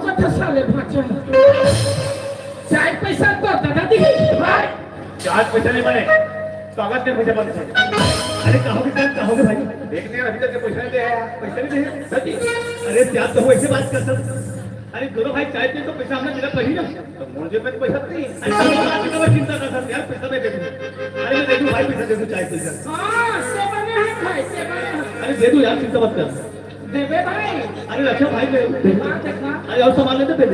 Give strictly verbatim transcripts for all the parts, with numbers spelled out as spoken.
कथा साले भांचा। चाय पैसा तो दादा दी। भाई, चाय पैसा नहीं बने, कागज के पैसा बने। अरे, कहोगे सर, कहोगे भाई? देख नहीं, अभी तक के पैसा नहीं दे है, पैसा नहीं दे है। सर जी, अरे, क्या तो ऐसे बात कर सर? अरे, दोनों भाई चाय पिए तो पैसा हमने देना पड़ी ना। तो मोर जेब में तो पैसा नहीं है। अरे, कोई बात नहीं, चिंता कर सर, यार, पैसा मैं दे दूँ। अरे, मैं दे दूँ भाई, पैसा दे दूँ, चाय पैसा। हाँ, से बने हैं भाई, से बने हैं। अरे, दे दूँ यार, चिंता मत कर। देबे भाई। अरे रक्षा भाई दे। देखा, देखा। अरे और सामान लेते थे।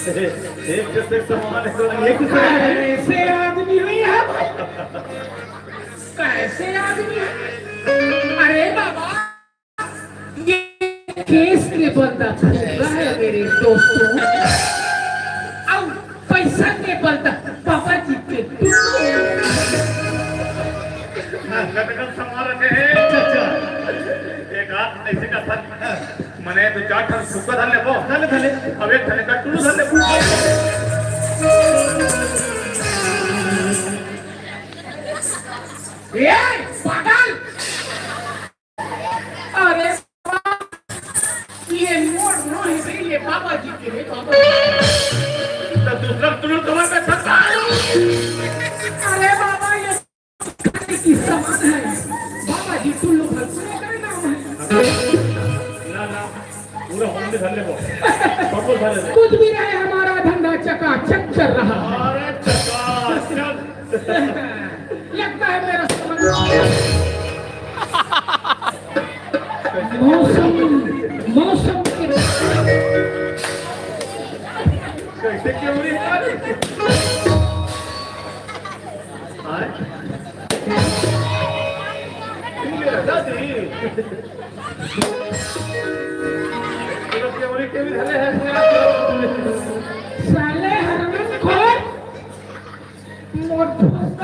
एक से एक सामान है, तो एक से एक। कैसे आदमी है यार भाई? कैसे आदमी है? अरे बाबा, ये केस के बंदा पूरा है मेरे दोस्तों। अब पैसा के बल तक बाबा जी के टुल्लू। कटकट संभाल रखे हैं। अच्छा, अच्छा। एक हाथ ऐसे का था। मने तो चार ठन सुक्का धर ले वो। धर ले, धर ले। अब एक ठन का टुल्लू धर ले। ए, पागल! अरे बाप, ये मोर नो है रे, ये बाबा जी के रे बाबा। तो दूसरा टुल्लू तुम्हारे पे फंसा है। अरे बाबा, ये की समान है। बाबा जी टुल्लू भर पूरा का नाम है। ना, ना, पूरा होने धर ले वो। बबल भर ले। कुछ भी रहे, हमारा धंधा चकाचक चल रहा है। अरे चकाचक। लगता है मेरा समझ। मौसम, मौसम के कैसे क्यों नहीं आ रही? हाँ? ये दादी। ये लोग क्यों नहीं, क्यों नहीं धरे हैं? साले हरामखोर। मोर दोस्त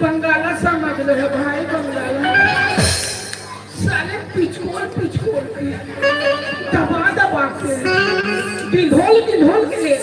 बंगाला समझ ले भाई, बंगाला। साले पिचकोल, पिचकोल के, दबा, दबा के, ढिढोल, ढिढोल के ले।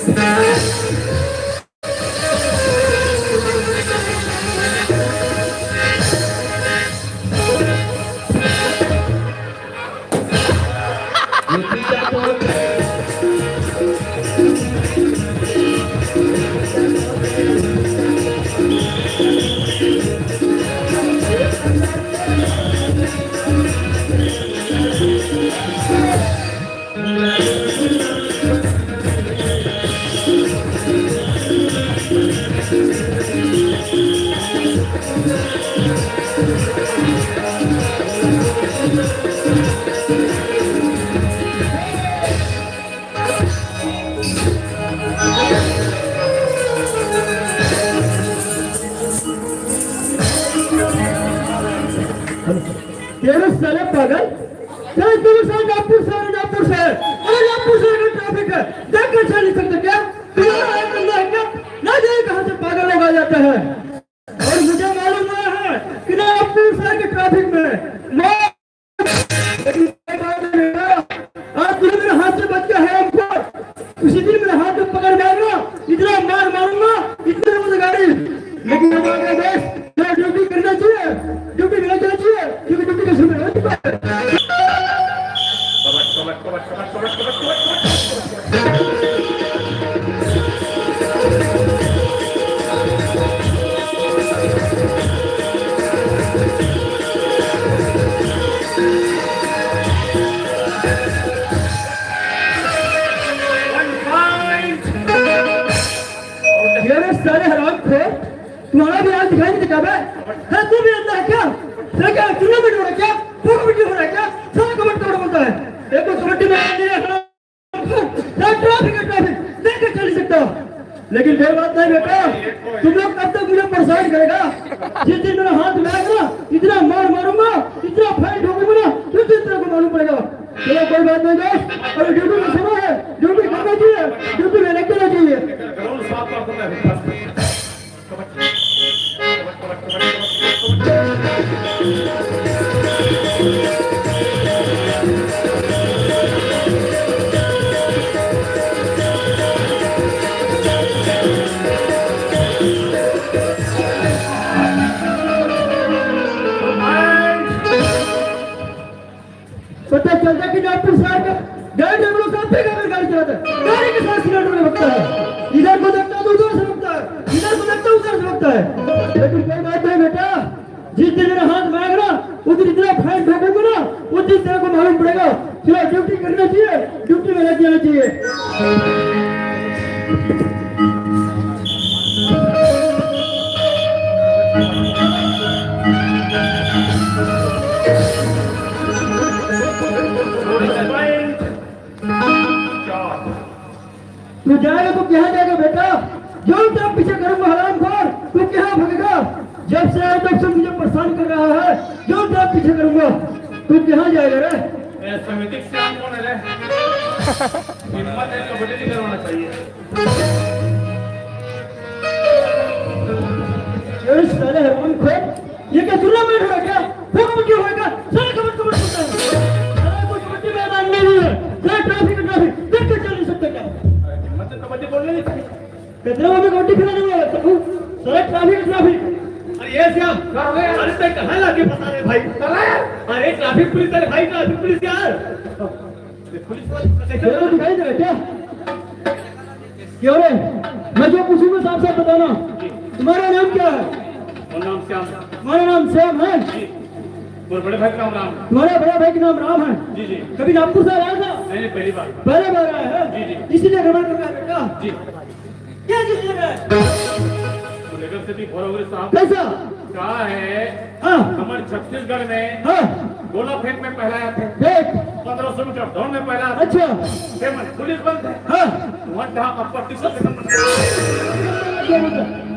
तेरे साले पागल, तेरे, तेरे साले नागपुर से, नागपुर से, अरे नागपुर से अगर ट्रैफिक है, देख कर चल नहीं सकते क्या? तू यहाँ आया करना है क्या? ना जाए कहाँ से पागल लोग आ जाते हैं। और मुझे मालूम हुआ है कि नागपुर शहर के ट्रैफिक में मैं आज तूने मेरे हाथ से बच गया है हमको। उसी दिन मेरे हाथ में पकड़ में आएगा, इतना मार मारूंगा, इतने बजे गाड़ी। लेकिन हमारे देश में ड्यूटी करना चाहिए, ड्यूटी करना चाहिए, क्योंकि ड्यूटी का समय हो चुका है। ये रे साले हरामखोर, तुम्हारा भी आज दिखाई नहीं देता बे? है तू भी अंधा है क्या? है क्या? चूल्हे में डोरा क्या? फूक मिट्टी हो रहा है क्या? साला कबड्डी कबड्डी बोलता है। एक तो कबड्डी में आ गया है। ट्रैफिक है, ट्रैफिक, देख के चल नहीं सकता। लेकिन कोई बात नहीं बेटा, तुम लोग कब तक मुझे परेशान करेगा? जिस दिन मेरा हाथ में आएगा ना, इतना मार मारूंगा, इतना फाइन ठोकूंगा ना, उस दिन तेरे को मालूम पड़ेगा। चलो कोई बात नहीं दोस्त, अरे ड्यूटी में समय है, ड्यूटी करना चाहिए, ड्यूटी में लग जाना चाहिए। पता चलता कि नागपुर शहर का गाड़ी हम लोग साथ में गाड़ी चलाता है, गाड़ी के साथ सिलेंडर में भगता है, इधर को देखता तो उधर से भगता है, इधर को देखता उधर से भगता है। लेकिन कोई बात नहीं बेटा, जिस दिन मेरा हाथ में आएगा ना, उस दिन इतना फाइन ठोकूंगा ना, उस दिन तेरे को मालूम पड़ेगा। चलो, ड्यूटी करना चाहिए, ड्यूटी में लग जाना चाहिए। तू जाएगा तो कहाँ जाएगा बेटा? जो तेरा पीछे करूंगा हरामखोर, तू कहाँ भागेगा? जब से आया तब से मुझे परेशान कर रहा है, जो तेरा पीछे करूंगा, तू कहाँ जाएगा रे? ए, समिति के श्याम कौन है रे? हिम्मत है, कबड्डी नहीं करवाना चाहिए। ए, साले हरामखोर, ये क्या टूर्नामेंट होगा क्या? वो कबड्डी होएगा? सारे कबड्डी, कबड्डी होता है। सारे कोई कबड्डी मैदान में नहीं है। सारे ट्रैफिक, ट्रैफिक। देख के चल नहीं सकते क्या? अरे, हिम्मत से कबड्डी बोलने नहीं चाहिए। कितने में कबड्डी खिलाने वाला था तू? सारे ट्रैफिक, ट्रैफिक। अरे ये श्याम, अरे तै कहाँ लाके फंसा रे भाई? अरे ट्रैफिक पुलिस, अरे भाई ट्रैफिक पुलिस यार। ये पुलिस वाले चलो, दिखाई दे रहा क्या? क्यों रे? मैं जो पूछूंगा साफ साफ बताना। तुम्हारा नाम क्या है? मेरा नाम श्याम। तुम्हारा नाम श्याम है? जी। और बड़े भाई का नाम राम। तुम्हारे बड़े भाई का नाम राम है? जी, जी। कभी नागपुर से आया था? नहीं, नहीं, पहली बार। पहले बार आया है? जी, जी। इसीलिए गड़बड़ कर रहा है बेटा। जी। क्या चीज लग रहा है? तो लेकर से भी भोर हो गए साहब। कैसा? क्या है? हाँ। हमारे छत्तीसगढ़ में हाँ। गोला फेंक में पहला आया था। देख। पन्द्रह सौ मीटर दौड़ में पहला। अच्छा। फेमस पुलिस बंद है। हाँ। वहाँ जहाँ अपर टीचर के नंबर।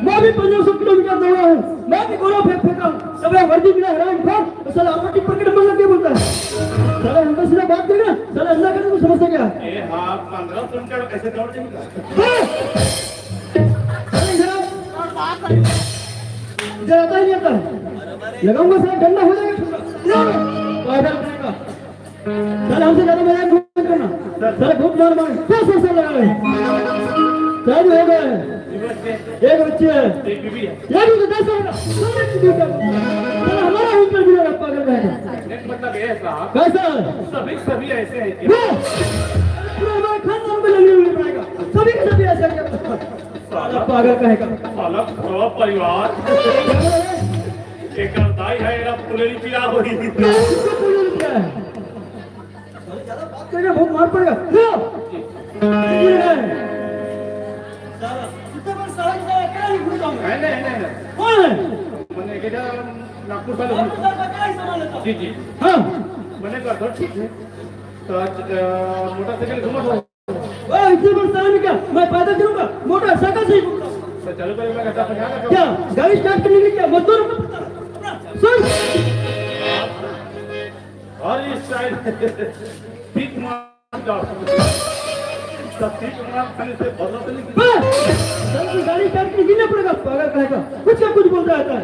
मैं भी पन्द्रह सौ किलोमीटर दौड़ा हूँ, मैं भी गोला फेंक फेंका हूँ। सब वर्दी मिला हराम खान, तो साला अपर टीचर के नंबर लग गया बोलता है। साला उल्टा सीधा बात करेगा, साला अंधा करे तो समझता क्या? ए हाँ, पन्द्रह सौ मीटर ऐसे दौड़ नहीं होता। हाँ। अरे इधर आओ। इधर आता ही नहीं आता। लगाऊंगा साला, डंडा हो जाएगा। इधर आओ। पागल कहेगा। साला हमसे ज्यादा मजाक मत करना। साला बहुत मार मार, दस सौ से लगा ले। शादी हो गया है, एक बच्ची है। ये भी तो दस साल का, साला हमारा ऊपर भी लगा, पागल कहेगा। मतलब ये है साहब, कैसा है? सभी सभी ऐसे हैं क्या? वो पूरा हमारे खानदान में लगी हुई पड़ेगा, सभी के सभी ऐसे हैं क्या? साला पागल कहेगा। साला पूरा परिवार। एक दाई है, एरा फुलेरी पीला होई। किसको फुलेरी पीला है? अरे, ज्यादा बात करेगा, बहुत मार पड़ेगा। लो। गिर गए। साला, इतना बड़ा साला के साथ अकेला नहीं घूमता हूँ। नहीं, नहीं, नहीं, नहीं। कौन है? मैंने कहा, नागपुर साले नागपुर साले का क्या ही सामान लेता हूँ? जी, जी। हाँ। मैंने कहा, "सर, ठीक है।" तो आज, अ, मोटरसाइकिल घूमा था। ओ, इतने बड़े साहब ने क्या? मैं पैदल चलूंगा, मोटरसाइकिल से ही घूमता हूँ। तो चलो, तो मैं कहता, पचास का क्या? गाड़ी स्टार्ट करने के लिए क्या? मजदूर को पड़ता है। सुन। और इस साइड भीख मांगता हूँ। तो भीख मांग खाने से बदला तो नहीं। बस! चल, तू गाड़ी स्टार्ट करके गिरना पड़ेगा, पागल कहेगा। कुछ का कुछ बोलता रहता है।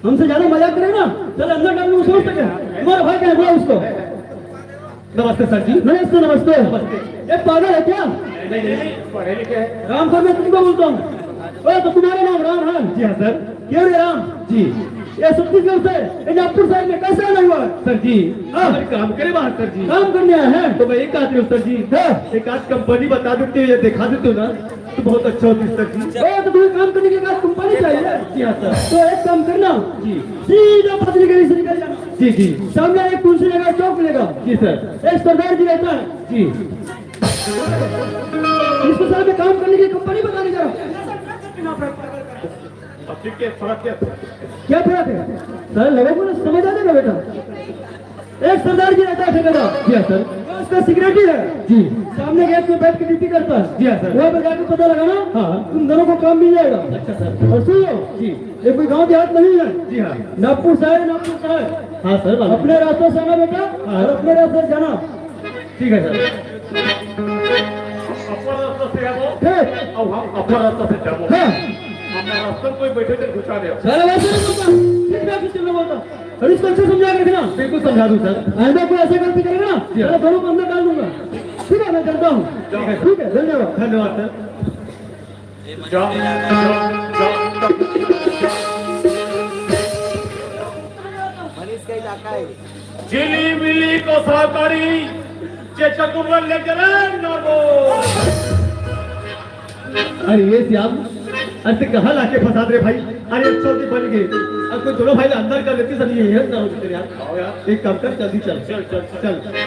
हमसे ज्यादा मजाक करे ना, चल अंदर डाल, वो समझ सके। तुम्हारा भाई कहाँ है, बुला उसको। नमस्ते सर जी। नमस्ते, नमस्ते। ये पागल है क्या? नहीं, नहीं, नहीं, पढ़े लिखे हैं। राम सर, मैं तुमको बोलता हूँ। ओ, तो तुम्हारा नाम राम है? जी हाँ सर। क्यों रे राम? जी। ये छत्तीसगढ़ से, ये नागपुर साइड में कैसे आना हुआ है? सर जी, हाँ। हमारे काम करे बाहर सर जी। काम करने आया है? तो मैं ये कहती हूँ सर जी, हाँ। एक आध कंपनी बता देते हो या दिखा देते हो ना, तो बहुत अच्छा होता सर जी। ओ, तो तुम्हें काम करने के बाद कंपनी चाहिए? जी हाँ सर। तो एक काम करना, जी। सीधा पतली गली से निकल जाना। जी, जी। सामने एक तुलसी नगर चौक मिलेगा। जी सर। एक सरदार जी रहता है। जी। इसको सामने काम करने की कंपनी बताने जा रहा हूँ। अब ठीक है, फर्क क्या? क्या फर्क है? सर, लोगों को ना समझ आ जाएगा बेटा। एक सरदार जी रहता है ठेकेदार। जी हाँ सर। वो उसका सिक्योरिटी है। जी। सामने गेट में बैठ के ड्यूटी करता है। जी हाँ सर। वहाँ पे जाके पता लगाना। हाँ। तुम दोनों को काम मिल जाएगा। अच्छा सर। और सुन लो। जी। ये कोई गांव देहात नहीं है। जी हाँ। नागपुर से आए, नागपुर से आए। हाँ सर, मालूम। अपने रास्ते से आना बेटा, हाँ। और अपने रास्ते से जाना। ठीक है सर। अपर रास्ता से आबो। ठीक। अब हम अपर रास्ता से जाबो। हाँ। हम रास्ता में कोई बैठे थे घुसा दे। साला वैसे नहीं बोलता, ठीक ठाक से चलना बोलता। और इसको अच्छे समझा के रखना। बिल्कुल समझा दूँ सर। आइंदा कोई ऐसा गलती करेगा ना, जी। साला दोनों को अंदर डाल दूंगा। ठीक है, मैं चलता हूँ। ठीक है। ठीक है, धन्यवाद। धन्यवाद सर। जा, जा, जा, जा। मनीष का इलाका है। झिलिमिली को सहकारी जे चतुर लेकर नगो। अरे ये श्याम, अरे ते कहाँ लाके फंसा दे भाई? अरे अच्छा होती बन गई। अब कोई दोनों भाई ला अंदर कर लेती, सब ये ना होती यार। आओ यार। एक काम कर, जल्दी चल। चल, चल, चल। चल।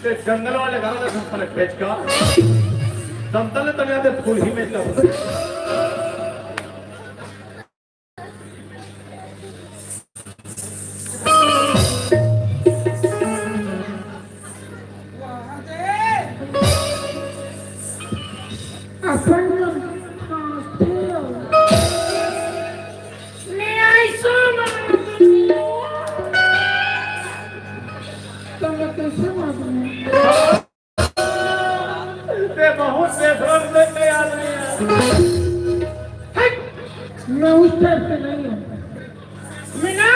ते जंगल वाले गाना का संपलक भेज का। दमतल तनिया ते फूल ही में तब। अपन मन हाँसथे। मैं ऐसा मानूं। तो मैं कैसे मानूं? ते बहुत बेशरम से आदमी है। हट! मैं उस टाइप से नहीं हूँ। मीना,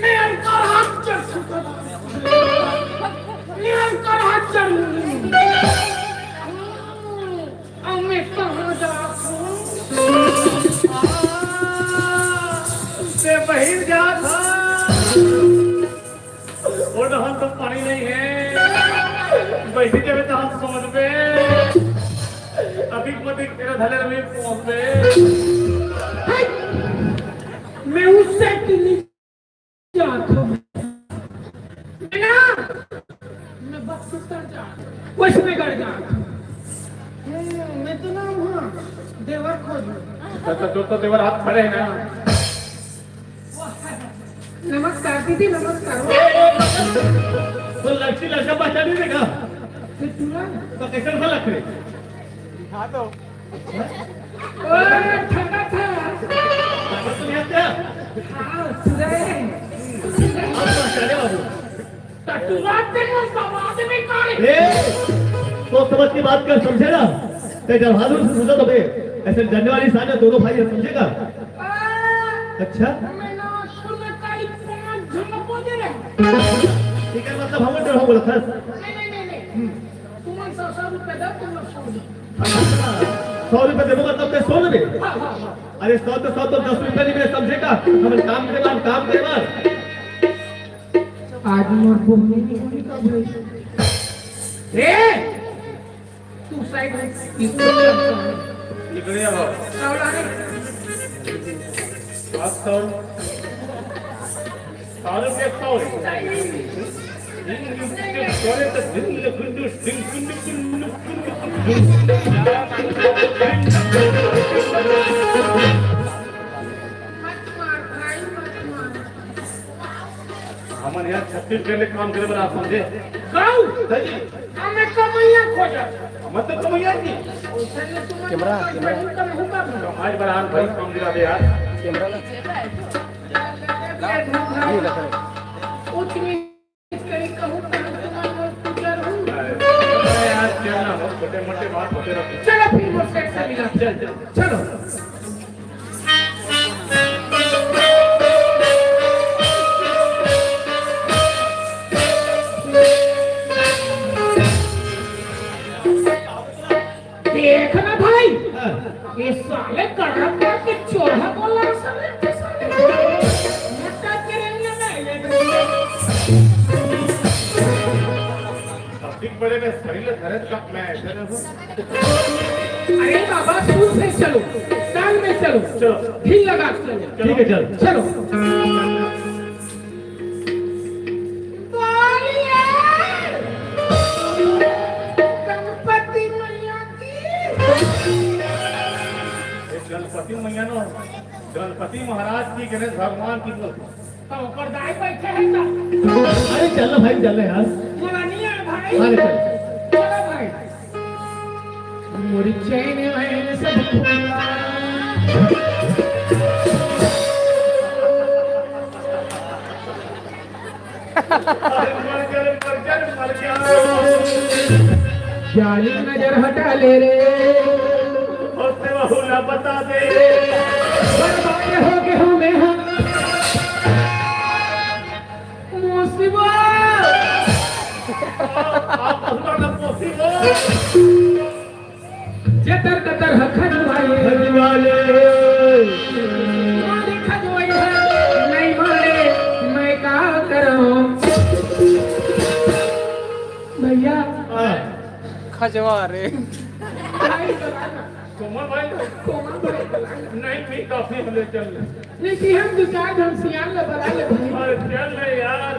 मैं अंतर हाथ चढ़ चुका था। मैं अंतर हाथ चढ़ चुका था। अब मैं कहाँ जा सकूं? ते बहिर जा था। ओ डहन तो पानी नहीं है। बैठी जब तो हम पहुंचबे। अभी पति तेरा धले में पहुंचबे। मैं उससे की नहीं जात हूँ। मैं ना, मैं बस उतर जात हूँ। वैसे मैं गड़ जात हूँ। हम्म, मैं तो ना वहाँ देवर खोज लूँ। तो, तो, तो, तो देवर हाथ खड़े हैं ना। नमस्कार दीदी, नमस्कार। तो लड़की लड़का पहचानी देगा। तो तुरंत। तो कैसे लग रहे? हाँ तो। ओ, ठंडा था। हाँ, सुधरे। अब तो चले बाबू। टटुआ ते मुंह दबा दे बेकार। ए, सोच समझ की बात कर, समझे ना? ते जब हाथ से सोचा तबे, ऐसे डरने वाली इंसान है, दोनों भाई है, समझेगा? आ, अच्छा? मैं ना सुन काली पांच झन को दे रहे। ठीक है, मतलब हम डर हो बोला था। नहीं, नहीं, नहीं, नहीं। तुमन सौ, सौ रुपया दो, तुमन सौ रुपया। अच्छा, सौ रुपया देबो मतलब ते सौ रुपया? हाँ, हाँ, हाँ। अरे सौ तो सौ तो दस रुपया नहीं मिले, समझेगा? हम काम करे बार, काम करे बार। आज मोर बहिनी नहीं होई का भाई? ए! तू साइड में निकल जा। सावला रे। बात कर। सारे पे खाओ। करे तो दिल गुंडू, दिल गुंडू, गुंडू, गुंडू। मत मार भाई, मत मार। हमन यहाँ छत्तीसगढ़ ले काम करे बर आ समझे। गाँव? सही। हमें कमैया खोजत। मतलब कमैया की? Camera, camera. कमाई बर आन भाई, काम दिला दे यार। कैमरा ला। ऊंच नीच कहीं कहूँ, कहूँ तुम्हारा गुजर हूँ। अरे यार, क्या ना हो, छोटे मोटे बात होते रहते। चलो फिर मोटरसाइकिल से मिला। चल, चल। चलो। देख ना भाई, हाँ। ये साले कड़क करके चोरहा बोला साले, साले। मोटा के रेंगना नहीं है। अधिक बड़े में शरीर धरत का मैं ऐसे रहूं। अरे बाबा, सुन से चलो, ताल में चलो। चलो। ढील लगा के चलो। ठीक है, चल। चलो। बोलिए गणपति मैया की। गणपति मैया नो, गणपति महाराज की, गणेश भगवान की बोल। तो ऊपर दाई बैठे हैं तो। अरे चलो भाई, चलो यार। बोला नहीं है भाई। अरे चलो। चलो भाई। मोरी चैन वैन सब खुला। अरे मर गया रे, मर गया रे, मर गया। जालिम नजर हटा ले रे। और तेरा हुला बता दे। बर्बाद हो गए हूँ मैं, हाँ। मुसीबत। आप, आप, आप, मुसीबत। जतर कतर ह खजवाए। खजवाए। मारे खजवाए है, नहीं मारे, मैं का करूं? भैया, हाँ। खजवा रे। भाई, कोमल भाई। कोमल भाई। नहीं, नहीं, काफी हम ले चल ले। लेकिन हम दो चार जन सियान ले बला ले भाई। अरे, चल ले यार।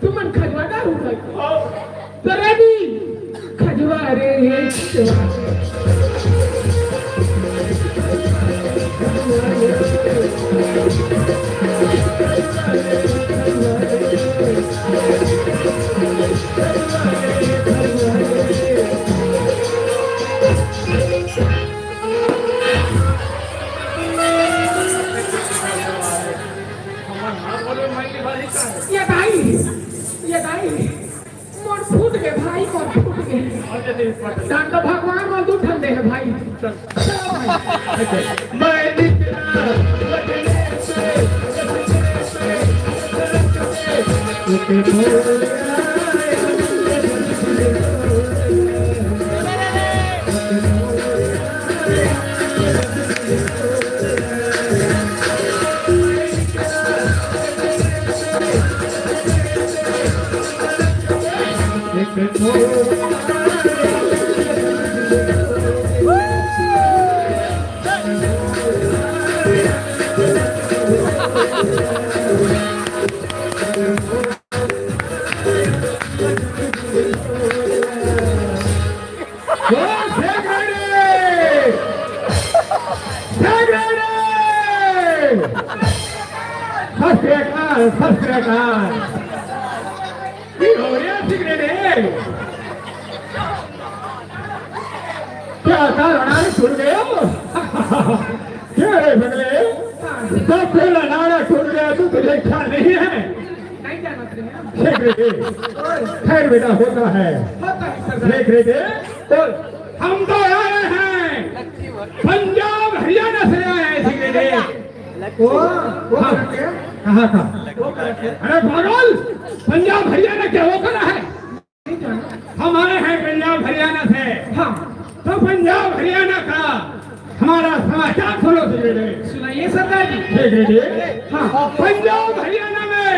तुमन खजवादार हो भाई। हाँ। तो रेडी, खजवा रे, खजवा। ये भाई, ये भाई, मोर फूट के भाई, मोर फूट के। दान तो भगवान मोर दू ठन दे है भाई। चलो भाई। मैं निकला, ओ, सेठ रेड्डी! सेठ रेड्डी! सत श्री अकाल, सत श्री अकाल। ये हो रहा सिगरेट है। क्या कारण है, सुन गए हो? क्या रे बगले? तो पहला नारा टूट गया तो तुझे ख्याल नहीं है? नहीं जाना तुझे। देख रे, खैर बेटा होता है। होता है सरदार। देख रे, तो हम तो आए हैं, पंजाब हरियाणा से आए हैं, देख रे। वो, वो हाँ। करके? कहाँ था? वो करके? अरे पागल, पंजाब हरियाणा क्या वो करा है? हमारे हैं पंजाब हरियाणा से। हाँ। तो पंजाब हरियाणा का हमारा समाचार सुनो, सिगरेट। सुनाइए सरदार जी। सिगरेट। हाँ। पंजाब हरियाणा में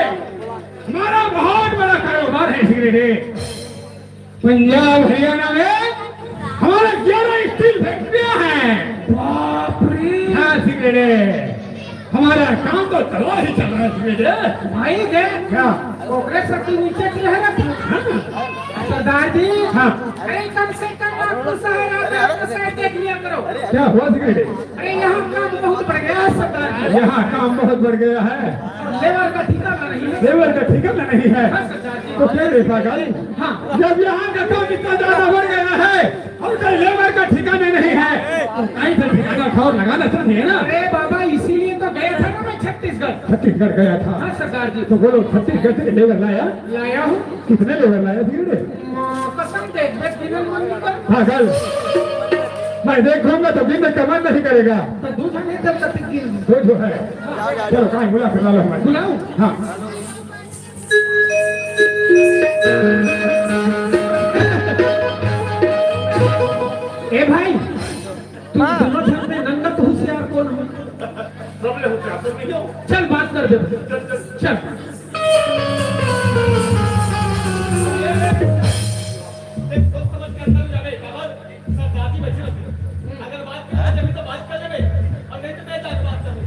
हमारा बहुत बड़ा कारोबार है, सिगरेट। पंजाब हरियाणा में हमारा ग्यारह स्टील फैक्ट्रियां हैं। बाप रे। हाँ, सिगरेट। हमारा काम तो चला ही चल रहा है, सिगरेट। भाई देख, क्या? ओकरे सब के नीचे की है ना। हाँ। सरदार जी, हाँ। अरे कम से कम आपको शहर आते आपको शहर देख लिया करो। क्या हुआ सिगरेट? अरे यहाँ काम बहुत बढ़ गया है सरदार जी। यहाँ काम बहुत बढ़ गया है। लेबर का ठिकाना नहीं है। लेबर का ठिकाना नहीं है। हाँ सरदार जी। तो क्या रे पागल? हाँ। जब यहाँ का काम इतना ज्यादा बढ़ गया है, और कहीं लेबर का ठिकाना नहीं है, तो कहीं से ठिकाना और लगाना चाहिए ना। अरे बाबा, इसीलिए तो गया था ना मैं छत्तीसगढ़। छत्तीसगढ़ गया था? हाँ सरदार जी। तो बोलो, छत्तीसगढ़ से लेबर लाया? लाया हूँ। कितने लेबर लाया फिर? माँ कसम, देख, देख, गिनन मन नहीं कर। पागल, मैं देखूंगा तो गिनने का मन नहीं करेगा। तो दो जने इधर तक गिन। दो जो है। चलो, कहीं बुला के ला लो हमारे। बुलाओ। हाँ। ए भाई, तुम हाँ। दोनों झन में नंगत होशियार कौन हो? सब ले होशियार, तुम नहीं हो। चल, बात कर दे। चल, चल। चल। देख, सोच समझ के अंदर जावे, बाहर सब बात ही बची रहती है। अगर बात करना चाहे तो बात कर लेवे, और नहीं तो मैं जाके बात कर लूँ।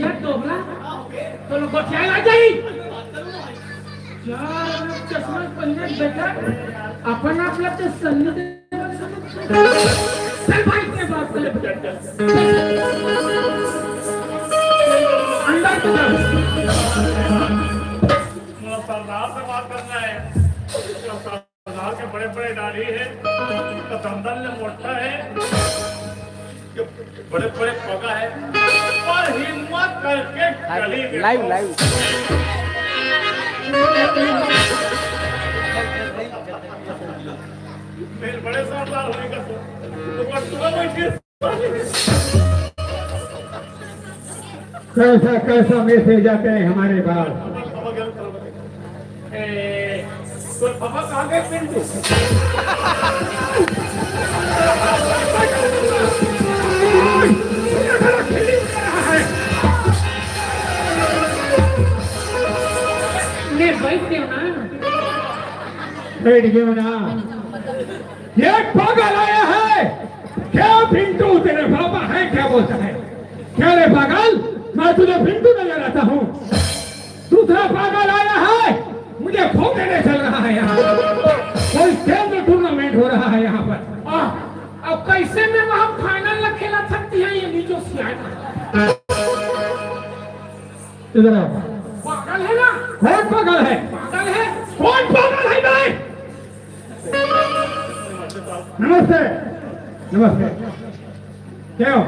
ये दोगला, तो लोग गोठिया आ जाई। यार, चश्मा पहने बेटा, अपन आप लोग के सन्नी देओल समझ। चल भाई, से बात कर। अंदर तो जा। सरदार से बात करना है। सरदार के बड़े बड़े दाढ़ी है, तो दंदल ले मोटा है, बड़े बड़े पगा है, पर हिम्मत करके गली में लाइव, आओ। लाइव। बड़े सरदार होने का तो, तो पर तू बैठ के कैसा, कैसा मैसेज आते हैं हमारे पास। ए, तो पापा कहाँ गए पिंटू? ले बैठ गयो ना। बैठ गयो ना। ये पागल आया है। क्या पिंटू तेरे पापा है, क्या बोलता है? क्या रे पागल, मैं तुझे पिंटू नजर आता हूँ? दूसरा पागल आया है, मुझे खो देने चल रहा है यहाँ। कोई केंद्र टूर्नामेंट हो रहा है यहाँ पर। आ, अब कैसे में वहाँ फाइनल ला खेला सकती है ये नीचो सियाना? इधर आओ। पागल है ना? कौन पागल है? पागल है। कौन पागल है भाई? नमस्ते, नमस्ते। क्या हो?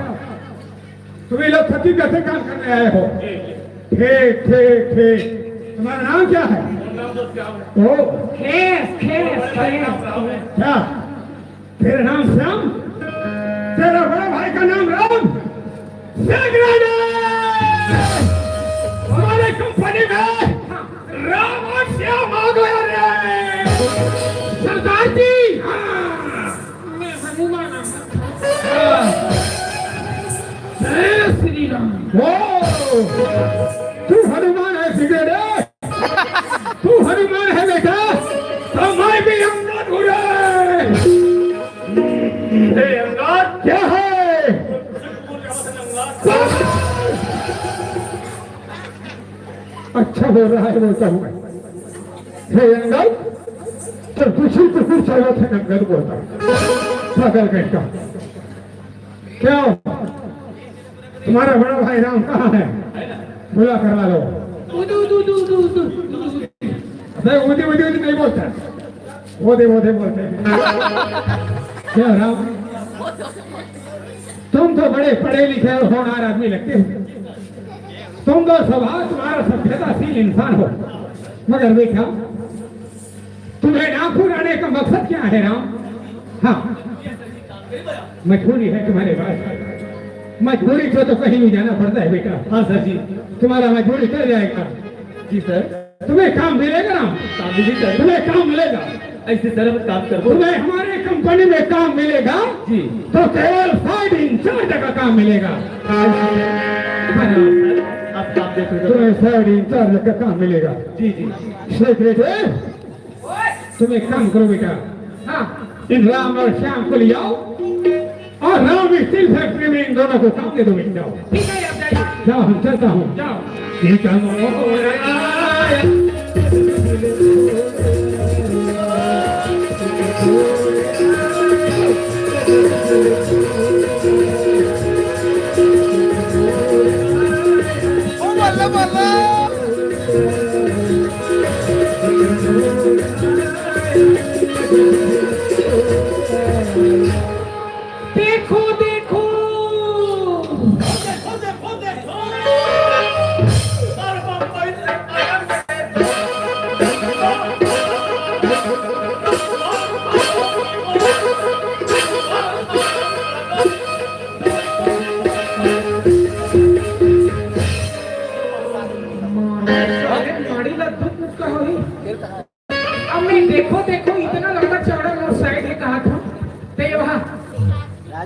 तुम ये लोग छत्तीसगढ़ से काम करने आए हो? ठीक, ठीक, ठीक। तुम्हारा नाम क्या है? ओ। खेस, खेस, खेस। क्या? तेरा नाम श्याम? तेरा बड़ा भाई का नाम राम? सेठ राजा! हमारे कंपनी में राम और श्याम आ गया रे! सरदार जी! हाँ। मैं हनुमान हूँ। हाँ। जय श्री राम। ओ! तू हनुमान है, सीधे रे। तू हनुमान है बेटा, तो मैं भी अंगद हूँ रे। हे अंगद। क्या है? अच्छा बोल रहा है, बोलता हूँ मैं। हे अंगद, तो दूसरी कुकुर चावत है, अंगद बोलता हूँ। पागल कहीं का। क्या? तुम्हारा बड़ा भाई राम कहाँ है? बुला कर ला लो। उदू, उदू, उदू, उदू, उदू, उदू। अबे, उदी, उदी, उदी नहीं बोलता। वो दे, वो दे बोलते हैं। क्या राम? तुम तो बड़े पढ़े लिखे और होनहार आदमी लगते हो। तुम तो स्वभाव तुम्हारा सभ्यताशील इंसान हो, मगर देखा, तुम्हें नागपुर आने का मकसद क्या है राम? हाँ, मजबूरी है तुम्हारे पास। मजबूरी से तो कहीं भी जाना पड़ता है बेटा। हाँ सर जी। तुम्हारा मजबूरी चल जाएगा। जी सर। तुम्हें काम मिलेगा ना? काम भी सर। तुम्हें काम मिलेगा। ऐसे सर, मैं काम करूँ। तुम्हें हमारे कंपनी में काम मिलेगा। जी। तो केवल साइड इंचार्ज का काम मिलेगा। हाँ सर, आप काम देख रहे हो। तुम्हें साइड इंचार्ज का काम मिलेगा। जी, जी। सेक्रेटरी, तुम एक काम करो बेटा, हाँ, इन राम और श्याम को ले आओ और राम स्टील फैक्ट्री में इन दोनों को काम दे दो बेटा। ठीक है, आप जाइए। जाओ, हम चलता हूँ। जाओ। ठीक है। ओ बल्ला बल्ला। देखो, देखो। अरे, माड़ी ला दुख मुक्का होही। अब मैं देखो, देखो, इतना लंबा चौड़ा मोर साइड है, कहा था, ते वहाँ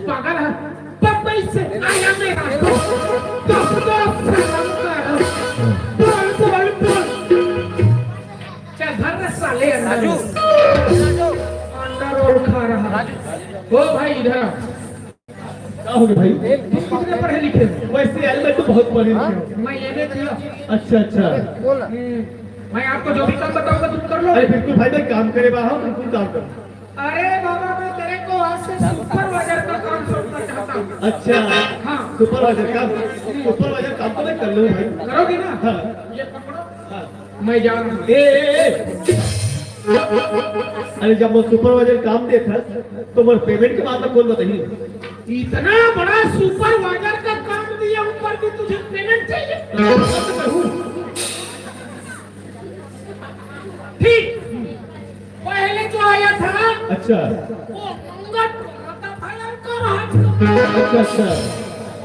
पागल है, बम्बई से आया मेरा दोस्त, दोस्त, दोस्त, सलाम कर, बोल, बोल, बोल। चल, धर रे साले अंदर। अंडा रोल खा रहा है। ओ भाई, इधर आ। क्या हो गया भाई? तुम कितने पढ़े लिखे हो? वैसे यार, मैं तो बहुत पढ़े लिखे हूँ। मैं एमए किया। अच्छा, अच्छा। हम्म, मैं आपको जो भी काम बताऊंगा, तुम कर लो। अरे बिल्कुल भाई, मैं काम करे वाला हूँ, बिल्कुल काम करूँ। अरे बाबा, मैं तेरे को आज से सुपरवाइजर का काम सौंपना चाहता हूँ। अच्छा। हाँ। सुपरवाइजर काम, सुपरवाइजर काम तो मैं कर लूँ भाई। करोगे ना? हाँ। ये पकड़ो। हाँ। मैं जा रहा हूँ। ए, ए, ए। अरे, जब मैं सुपरवाइजर काम देथस, तो मोर पेमेंट के बात ला कोन बताही? इतना बड़ा सुपरवाइजर का काम दिया हूँ, पर भी तुझे पेमेंट चाहिए? ठीक, पहले जो आया था, अच्छा। वो नंगत रहता था यार, कर हाथ का। अच्छा, अच्छा।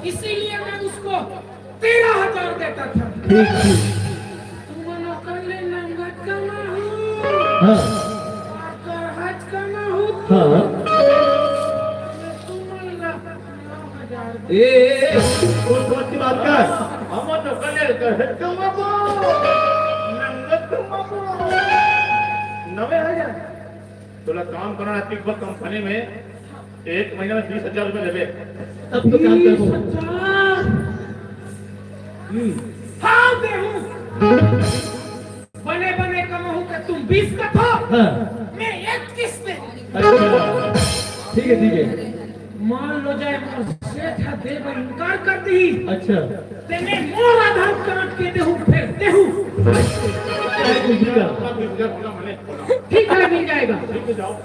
इसीलिए मैं उसको तेरह हजार देता था। ठीक, ठीक। तुम नौकर ले नंगत कमाहू। हाँ। कर हाथ कमाहू। हाँ। तुम ए, ए, ए, सोच समझ के बात कर। हम तो कल कर कमाबो। नंगत कमाबो। नवे हजार। तोला काम करना है तिब्बत कंपनी में, एक महीना में बीस हजार रुपए लेबे। तब तो काम करबो। बीस हजार। हम्म। हाँ, देहूँ। बने बने कमाहूँ के तुम बीस कथो, हाँ। मैं इक्कीस दे। अच्छा, ठीक है, ठीक है। मान लो जाए मोर सेठ ह दे बर इनकार कर दी, अच्छा। तेने मोर आधार कार्ड के देहू, फेर देहू। ठीक है, मिल जाएगा।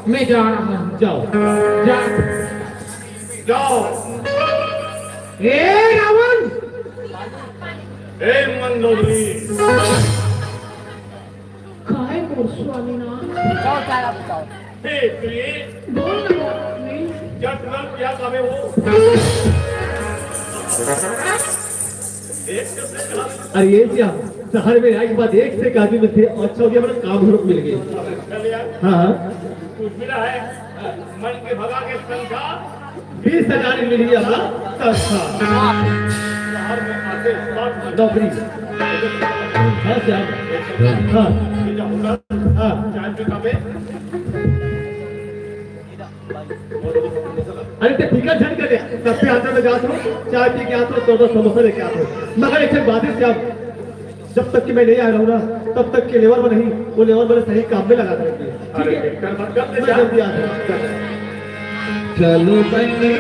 मैं जा रहा हूँ। जाओ। जा। जाओ। ए रावण! ए मंदोदरी! काय मोर स्वामीनाथ? हे प्रिय! बोल ना बाबा जी। क्या तुरंत क्या कामे हो? एक से अरे ये क्या, शहर में आए के बाद एक से एक आदमी मिलते हैं। अच्छा हो गया, मेरा काम हम लोग मिल गए। चल यार। हाँ, हाँ। कुछ मिला है? मन के भगा के तनखा बीस हजार मिली है हमरा तनखा। शहर में आते साथ नौकरी। हाँ, सर। हाँ। ये जो होटल, हाँ। चाय पे काफे। अरे, ते फिकर झन करे, कभी आता तो जात हो, चाय पी के आत हो, तो, तो समोसा लेके आत हो। मगर एक ठे बात है, श्याम, जब तक कि मैं नहीं आ रहा हूँ ना, तब तक के लेबर में नहीं, वो लेबर मेरे सही काम में लगा देंगे। ठीक अरे, है? फिकर मत कर, मैं जा। जल्दी आ रहा हूँ। चलो बंदे।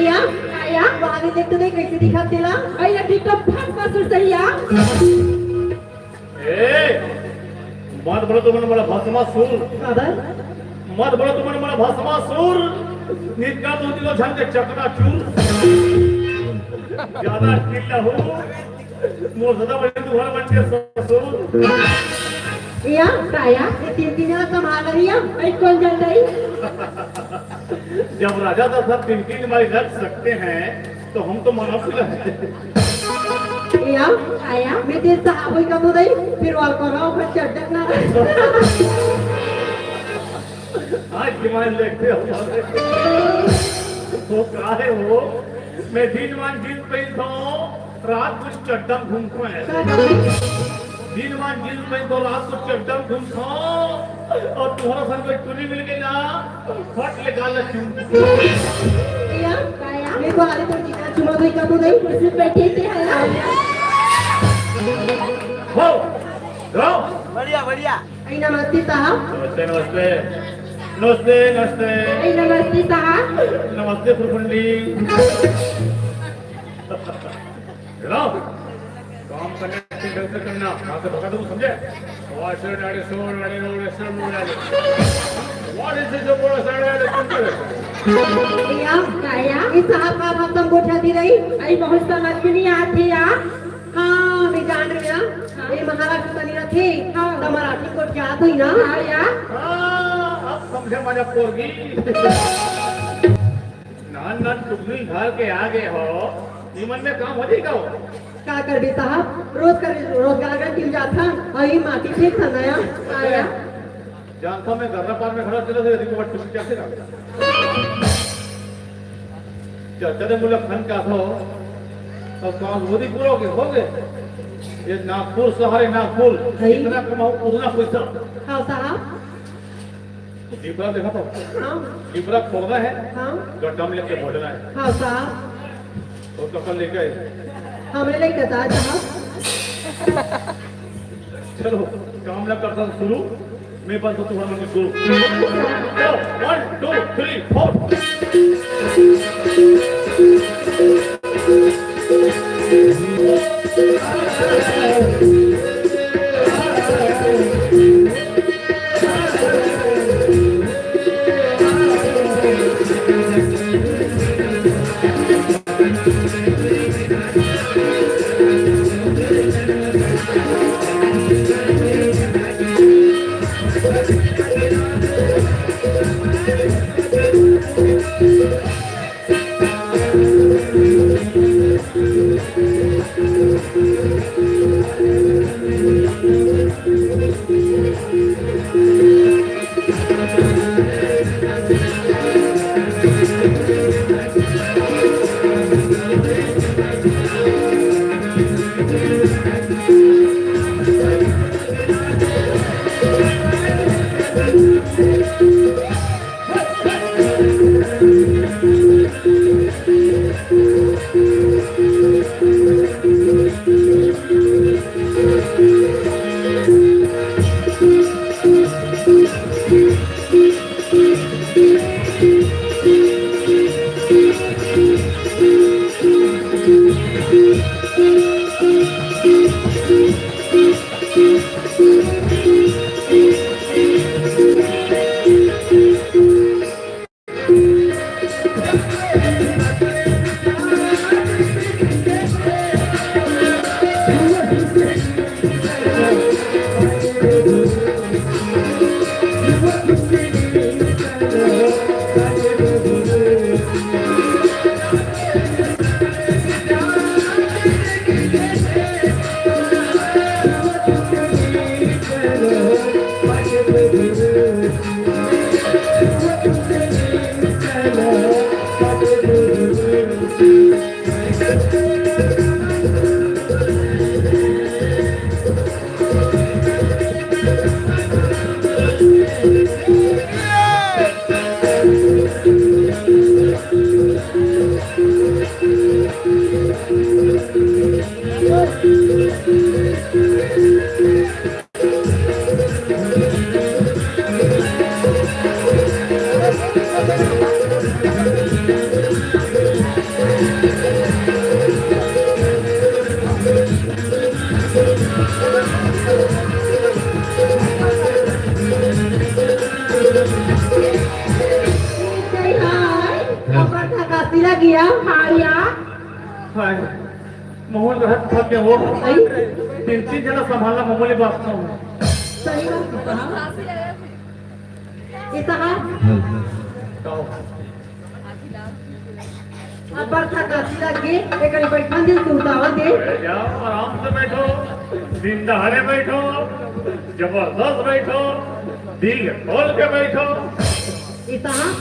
या, या, वाह, देख तो देख, कैसे दिखा तेला। अरे, या टिकटॉक फर्स्ट क्लास सही या। ए, मत बोलो तुमन मोला भस्मासुर। काबर? मत बोलो तुमन मोला भस्मासुर। नित्या दो किलो झन के चकनाचूर। ज्यादा चिल्लाहू, मोर सदा बड़ी तुहर मन के ससुर। या, काया, ये तीन तीन जना संभाल रही है, भाई कौन जान रही? जब राजा दशरथ तीन तीन भाई रख सकते हैं, तो हम तो मना भी रहे। या, आया, मैं तेरे साहब होई का तो नहीं, फिर वाल को रहा हूँ, फिर चड्डक ना रहा। आज दिमाग देखते हो, वो कहा है वो, मैं दिन मान जींस पहनता हूँ, रात को चड्डम घूमता है। दिन मान जींस पहनता हूँ, रात को चड्डम घूमता हूँ, और तुम्हारा संग कोई टुरी मिल के ना, फट ले गाल चूम। या, काया, मैं तो आले तो टिका चुमा दो, का तो नहीं, कुर्सी पे बैठे थे, है ना? हो, रहो। बढ़िया, बढ़िया। आई नमस्ते साहब। नमस्ते, नमस्ते। नमस्ते, नमस्ते। आई नमस्ते साहब। नमस्ते फुरफुंडी। हेलो, काम करने से ढंग से करना, बात भगा दूं, समझे? वाशर डाले, सोन डाले, नो रेस्टर नो डाले। What is this, जो बोला साढ़े आठ घंटे? या, काया, ये साहब का भाषण गोठा दी रही। आई बहुत समझ में नहीं आती यार। हाँ, मैं जान रही हूँ। ये महाराष्ट्र बनी रखे, हाँ। तो मराठी को क्या थी ना? हाँ यार। हाँ, अब समझे मजा पोरगी। नान नान टुकड़ी घर के आगे हो, ये मन में काम हो जाएगा हो। का करबे साहब, रोज कर रोजगार का टीम जात था, और ये माटी फेंक था नया। आया। जानता मैं गर्रा पार में खड़ा चला था, यदि को बट कैसे कर। चल, चले मुला खन का था, अब काम वो भी पूरा हो गया, हो गया। ये नागपुर सहारे नागपुर, भाई। जितना कमाओ उतना पैसा। हाँ साहब। डिबरा देखा था? हाँ। डिबरा खोलना है, हाँ। गड्ढा में लेके भरना है। हाँ साहब। और कपल लेके आए। हमरे लेके था साहब। चलो, काम ना करता शुरू। मैं बस तुम्हारा मंदिर शुरू। One, two, three, four। हाय। मोहन रहत थक गए हो। भाई। तीन, तीन जना संभालना मामूली बात नहीं है। सही बात है। ये साहब। कहो। अब बरसा का सिला के, एक करी बैठन दे, तू उतावल दे। बैठ जाओ, आराम से बैठो, दिन दहाड़े बैठो, जबरदस्त बैठो, दिल खोल के बैठो। ये साहब,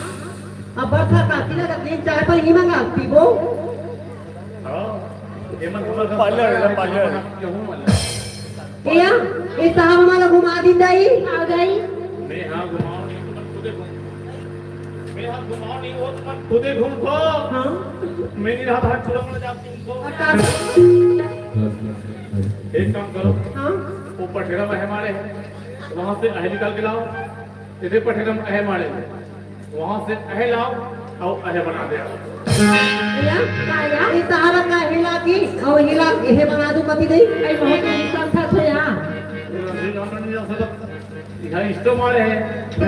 अब बरसा का सिला का तीन चाय पर ही मंगा, पीबो। हाँ, ये मन पार्लर है, पार्लर। ए, ए साहब, हमला घुमा दिन दाई। आ गई। मैं हाँ घुमाओ नहीं, तुम खुदे घूम। मैं हाँ घुमाओ नहीं, वो तुम खुदे घूम को। हाँ। मैं नहीं रहा, हाथ पूरा मर जाती हूँ। एक काम करो। हाँ। वो पठेरा में हमारे हैं, वहाँ से अहे निकाल के लाओ। इधर पठेरा में अहे मारे। वहां से अहे लाओ, अउ अहे बना दे। या, का या? ये तहारा का हेला की, अउ हेला, एहे बना दू कथी दई? अरे बहुत ही संथा छो या। यहाँ स्टो मारे हैं,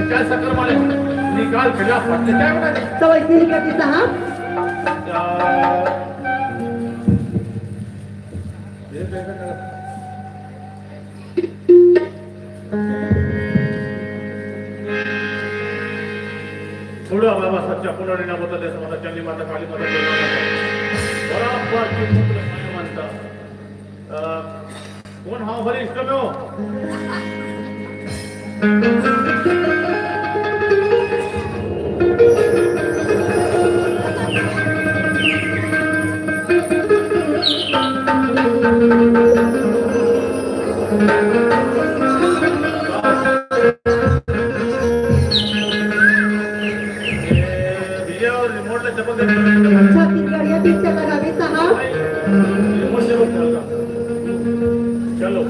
क्या शक्कर मारे हैं? निकाल के ला, फट से चाय बना दे। तो वैसे ही कहती साहब। चाय। ये देखो। छोड़ो बाबा, सच्चा पुनर ना बता दे, माता चंडी माता, काली माता, दुर्गा माता। बराबर की पुत्र माया मानता। अ, कौन हाँ भरी इष्ट में हो? अच्छा, तीन गाड़ियाँ पीछे लगा दे साहब। चलो।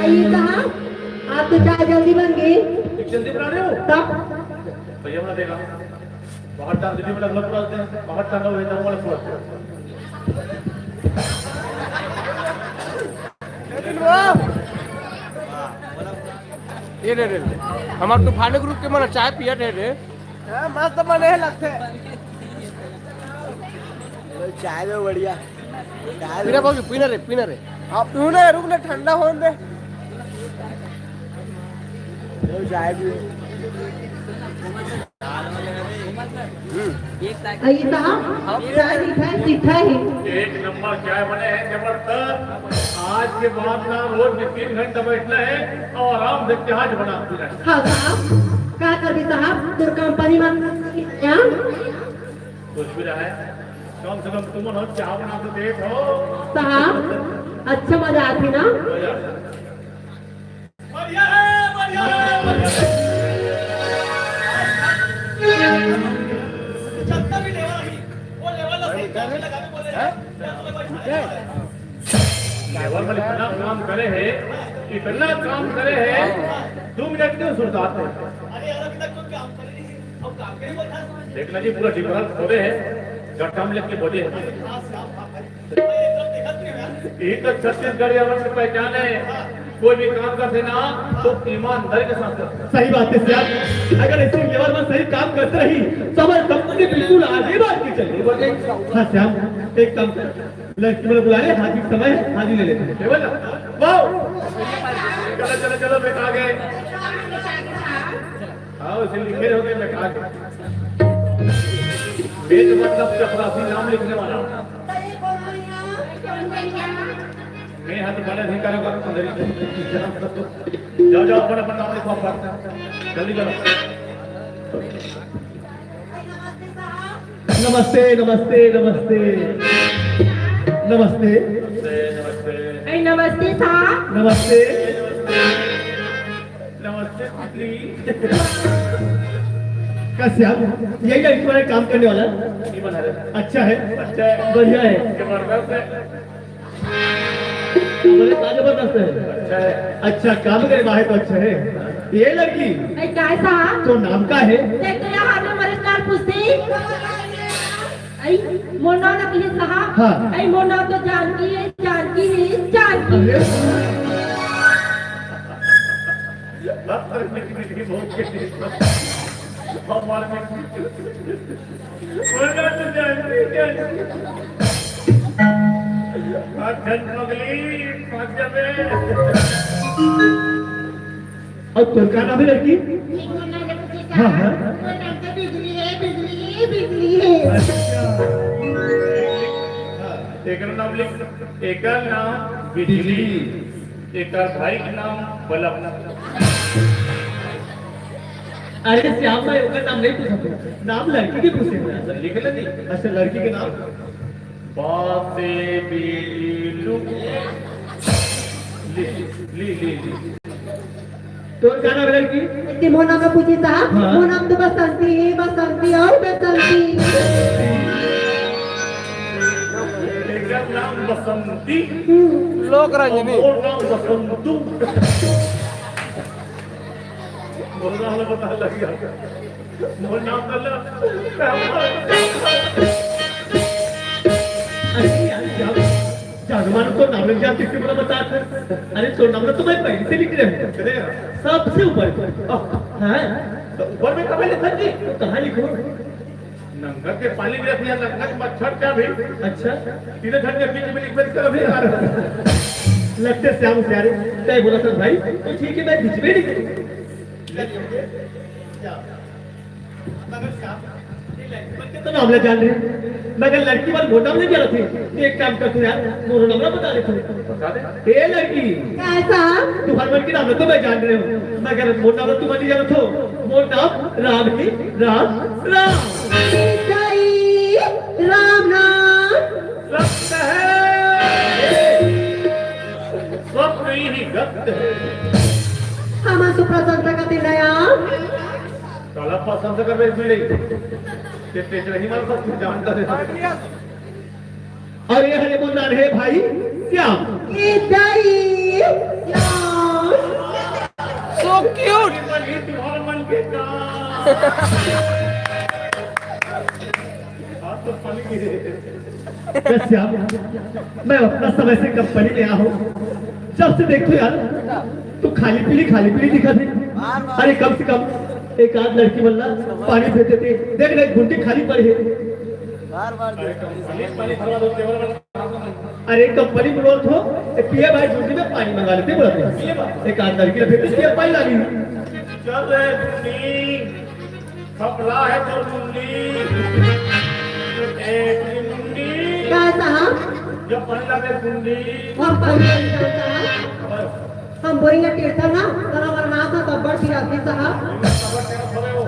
आइए साहब, आप तो चाय जल्दी बन गई। जल्दी बना रहे हो? तब? भैया बना देगा। बाहर टांग दीजिए, मतलब, लग पड़ा होते हैं। बाहर टांगा हुआ है, टांगा वाला फोड़। ये रे, रे, रे। हमार तूफान के रुक के मन चाय पिया रे, रे। हाँ, मस्त बने हैं लगते। चाय में बढ़िया। चाय पीना में बाबू, पीना रे, पीना रे। आप पीऊ ना, रुक ना, ठंडा होने दे। चाय पी। आइए साहब, चाय मीठा है, तीखा है। एक नंबर चाय बने हैं, जबरदस्त। आज के बाद ना रोज में तीन घंटा बैठना है और आराम से चाय बना पीना है। हाँ साहब, का करबे साहब, तोर कंपनी में क्या? कुछ भी रहे, कम से कम तुम लोग चाय बना के देख हो। साहब, अच्छा मजा आती ना? मजा। बढ़िया है, बढ़िया है, बढ़िया है। जब तक भी लेवल नहीं, वो लेवल ला सही काम पे लगावे बोले हैं। लेवल में इतना काम करे है, इतना काम करे है, दो मिनट क्यों सुस्ताते हैं? अरे यार, अभी तक कोई काम करे नहीं है, अब काम करे बोल रहा है। देखना जी, पूरा डिफरेंस खोदे हैं, गड्ढा में लेके बोले हैं। ये तो छत्तीसगढ़ या वर्ष की पहचान है। कोई भी काम करते ना तो ईमानदारी के साथ करते। सही बात है श्याम, अगर ऐसे लेबर में सही काम करते रही तो हमारी कंपनी बिल्कुल आगे बढ़ के चलेगी। हाँ श्याम, एक काम कर, लड़की वाले बुला ले, हाजिरी समय है, हाजिरी ले लेते हैं। वाह, चलो चलो चलो बेटा, आ गए। हाँ, उसे लिखे होते मैं कहा। पेट मतलब चपरासी नाम लिखने वाला। मैं हाथ बड़े नहीं करूँगा, अंदर ही। जाओ, जाओ, अपन, अपन नाम लिखो, अपन। जल्दी करो। नमस्ते, नमस्ते, नमस्ते। नमस्ते। नमस्ते, नमस्ते। ए, नमस्ते साहब। नमस्ते। नमस्ते पुत्री। का श्याम, यही लड़की वाला काम करने वाला? नहीं बना रहे। अच्छा है। अच्छा है। बढ़िया है। जबरदस्त है। बोले, का जबरदस्त है? अच्छा है। अच्छा, काम करे बाहर तो अच्छा है। ये लड़की, ए, काय साहब? तो नाम का है? देख तो यहाँ हमने मरद लाल पूछती। आई, मोर नाम ना कहिए साहब। हाँ। आई, मोर नाम तो जानकी है, जानकी है, जानकी। अरे। हमारे में बोलना तो जानती, जानती। भाग जा पगली, भाग जा बे। और तोर का नाम है लड़की? हाँ, हाँ। बिजली है, बिजली है, बिजली है। अच्छा। एकर नाम लिख, एकर नाम बिजली, एकर भाई के नाम बल्ब। अरे श्याम भाई, ओकर नाम नहीं पूछा तू, नाम लड़की के पूछे। अच्छा, लिख ले दी। अच्छा, लड़की के नाम? बासे बीलू। ली, ली, ली, ली। तोर का नाम है लड़की? इतनी मोर नाम में पूछी साहब, हाँ। मोर नाम तो बसंती है, बसंती, आओ बसंती। एकर नाम बसंती। हम्म। लोक रंजनी। मोर नाम बसंतू। मोर नाम ला बता लग गया। मोर नाम कर ला। अरे यार, क्या जागमान को नाम लग जाते, क्यों बड़ा बता था? अरे, तो नाम तो मैं पहले से लिख रहे हूँ। अरे यार। सबसे ऊपर। हाँ। तो ऊपर में कब लिखा जी? तो कहाँ लिखो? नंगत के पानी में रखिया, नंगत मच्छर क्या भी? अच्छा। तीनों झन के बीच में लिख बैठ कर अभी यार। लगते श्याम होशियार है। तय बोला सर भाई, तो ठीक है, मैं बीच में लिख दूँ। मगर श्याम, ये लड़की मन के तो नाम ले जान रहे, मगर लड़की मन मोटा नहीं जाना थे। एक काम कर तू यार, मोरो नंबर बता दे तू। बता दे। ए लड़की, कैसा? तुम्हारे मन के नाम तो मैं जान रहे हूँ, मगर मोर नाम तुम नहीं जाना थो। मोर नाम राम ही राम, राम। जय राम नाम। सत्य है। स्वप्न ही गत्य है। हम सुप्रशंसा करते नया। काला पसंद कर रहे पीढ़ी। ते तेज नहीं मार सकते, जानता है। और ये हरे बोलना रे भाई श्याम। ए दाई श्याम। So cute। तुम्हारे मन के काम। बात तो फनी है। ए श्याम, मैं अपना समय से कंपनी में आया हूँ। जब से देखो यार, तू खाली पीली, खाली पीली दिखा दे। अरे कम से कम एक आध लड़की मन ला पानी दे देते। देख ना, एक घुंटी खाली पड़ी है। बार बार अरे कंपनी में बोल रहा हूँ, टेबल पर। अरे कंपनी में बोल रहा हूँ, ए, पिए भाई घुंटी में पानी मंगा लेते बोला था। एक आध लड़की ला भेज दे, पिए पानी ला ली। चल रे घुंटी। खपला है तो मुंडी। ए, तेरी मुंडी। का साहब? जब पहला में मुंडी। हम पहले नहीं जानता है। बस। हम बोरिंग टेढ़ता ना, तना वरना था तब्बड़ पिरासी साहब। तब्बड़ तेरा खबे हो।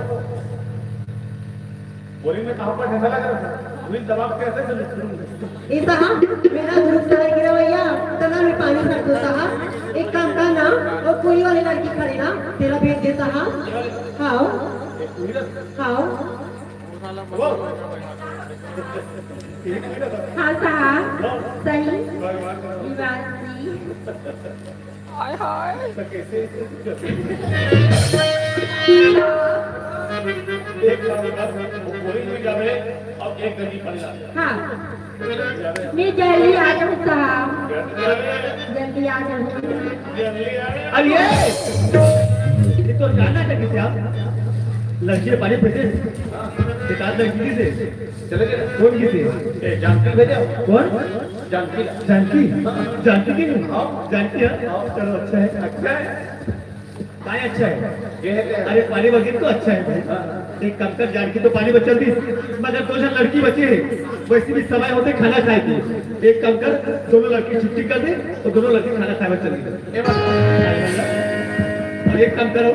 बोरिंग में कहाँ पर ठंडा लग रहा था? वही दबाव कैसे से निकलूंगा? ऐसा हम मेरा ग्रुप चला गिरा भैया, तना में पानी भर दो साहब। एक काम करना, वो पूरी वाली लड़की खड़ी ना, तेरा भेज दे साहब। खाओ, खाओ। हाँ साहब, सही। विवाद जी। हाय हाय। एक काम कर, वो बोरिंग में जावे, अब एक गली खड़ी ला। हाँ। मैं जल्दी आ जाऊँ साहब, जल्दी आ जाऊँ। अरे ये, ये तो जाना था किसी आप? लड़की पानी फेंके, बेकार लड़की से। चले गए। कौन किसी? ए, जानकी भेजा। कौन? जानकी। जानकी? जानकी की नहीं? हाँ। जानकी है? चलो अच्छा है। अच्छा है। काय अच्छा है? ये है क्या? अरे, पानी बगिन तो अच्छा है भाई। हाँ। एक काम कर, जानकी तो पानी बचल दी, मगर दो जन लड़की बचे हैं, वैसे भी समय होते खाना खाए के। एक काम कर, दोनों लड़की छुट्टी कर दे और दोनों लड़की खाना खाए बचल दी। ये बात। और एक काम करो,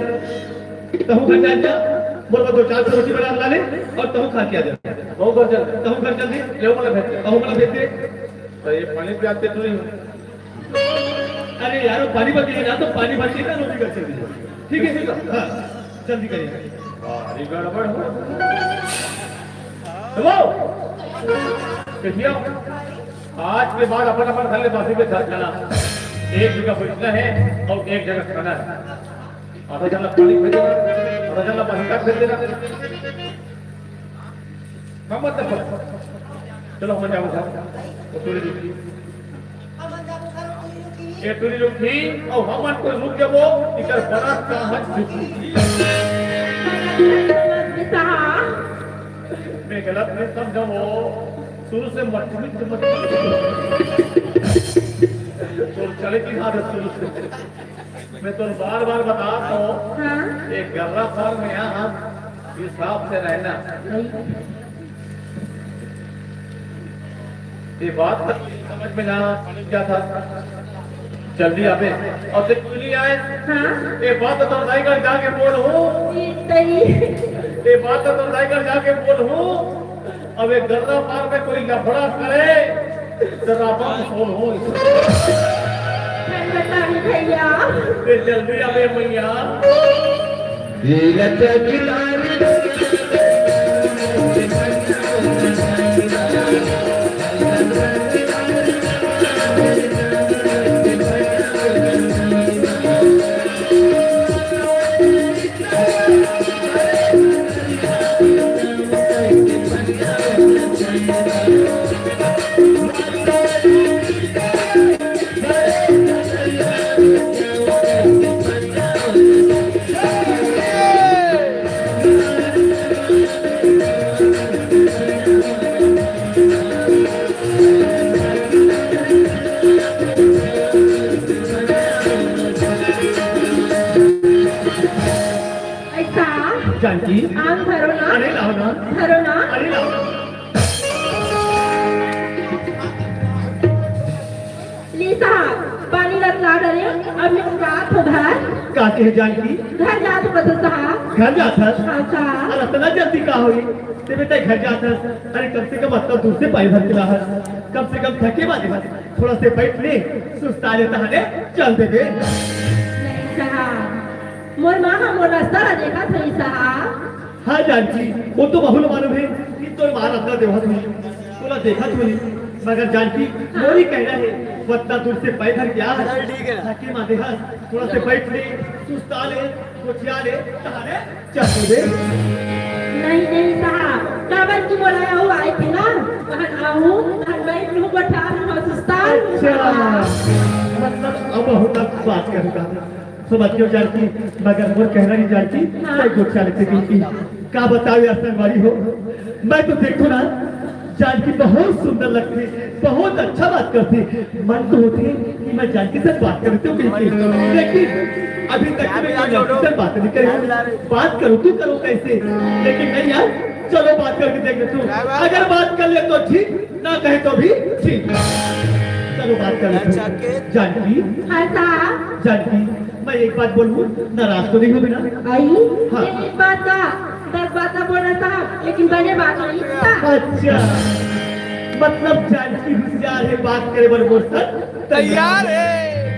तहूँ घर जा, जा, मोर बर दो चार ठो रोटी बना ला ले और तहूँ खा के आ जा। तहूँ घर चल। तहूँ घर चल दे। ले, मोला भेज दे। तहूँ मोला भेज दे। तो ये पानी पियाते तू ही। अरे यार, वो पानी भर के ना, तो पानी भर के ना रोटी कर दीजिए। ठीक है? हाँ, जल्दी करिए। अरे गड़बड़ हो। हेलो, कहिया, आज के बाद अपन अपन घर ले बासी पे घर जाना। एक जगह बैठना है और एक जगह खाना है। आधा जन ला पानी फेर देना, आधा जन ला पानी का फेर देना। हम मत कर। चलो, हम जाओ घर। वो टूरी रुकी। ये टूरी रुकी, और हम मन को रुक जाबो, इकर बरात का हाथ रुकी। साहब। मैं गलत नहीं समझा वो। शुरू से मत, मत, मत, तो चले की आदत शुरू से। मैं तो बार बार बता रहा हूँ, हाँ? एक गर्रा फार्म में यहाँ हिसाब से रहना। ये बात तो समझ में ना क्या था, जल्दी आवे और ते क्यों नहीं आए? हाँ? ये बात तो रायगढ़ जाके बोल हूँ। ये बात तो रायगढ़ जाके बोल हूँ। अब एक गर्रा फार्म में कोई लफड़ा करे, तो रापा में फोन हो। भैया। ये जल्दी आवे मैया। ये लता की लाल। ऐसा जानकी। आम धरो ना। अरे लाओ ना। धरो ना। अरे लाओ ना। ली साहब, पानी रख ला डरे, अब मैं रात हो घर। का कहे जानकी? घर जात बस साहब। घर जात हस? हाँ साहब। अरे इतना जल्दी का होई? ते बेटा घर जात हस? अरे कम से कम अतना दूर से पानी भर के ला हस। कम से कम थके मारे हस। थोड़ा से बैठ ले, सुस्ता ले तहाने चल देबे। नहीं साहब, मोर माँ हा मोर रास्ता ला देखत होही साहब। हाँ जानकी, वो तो बहुल मालूम है कि तोर माँ रास्ता देवत होही, तोला देखत होही। मगर जानकी, मोर ही कहना है, वो अतना दूर से पैदल गया है। चल ठीक है। थके मारे हस, थोड़ा से बैठ ले, सुस्ता ले, गोठिया ले, तहाने चल देबे। नहीं, नहीं साहब, काबर कि मोला अउ आए थे ना, तहन आहूँ, तहन बैठ लूँ, गोठिया लूँ, सुस्ता लूँ। अच्छा, मतलब अब बहुत बात करूँगा। समझ गयो जानकी, मगर मोर कहना नहीं जानकी, हाँ। मैं गोठिया लेते जानकी। का बताओ यार संगवारी हो, मैं तो देखो ना, जानकी बहुत सुंदर लगथे, बहुत अच्छा बात करथे। मन तो होथे कि मैं जानकी से बात कर लेते हूँ कहीं के। लेकिन अभी तक मैं कोई लड़की से बात नहीं करी। बात करूँ तो करूँ कैसे? लेकिन नहीं यार, चलो बात करके देख लेते हूँ। अगर बात कर ले तो ठीक, ना कहे तो भी ठीक। चलो बात कर लेते हूँ। जानकी। हाँ साहब। जानकी, मैं एक बात बोलूँ, नाराज तो नहीं हो ना? आई? हाँ। ये एक बात ना, दस बात ना बोल रहा साहब, लेकिन बने बात नहीं था। अच्छा, मतलब जानकी होशियार है बात करे बर मोर सर तैयार है।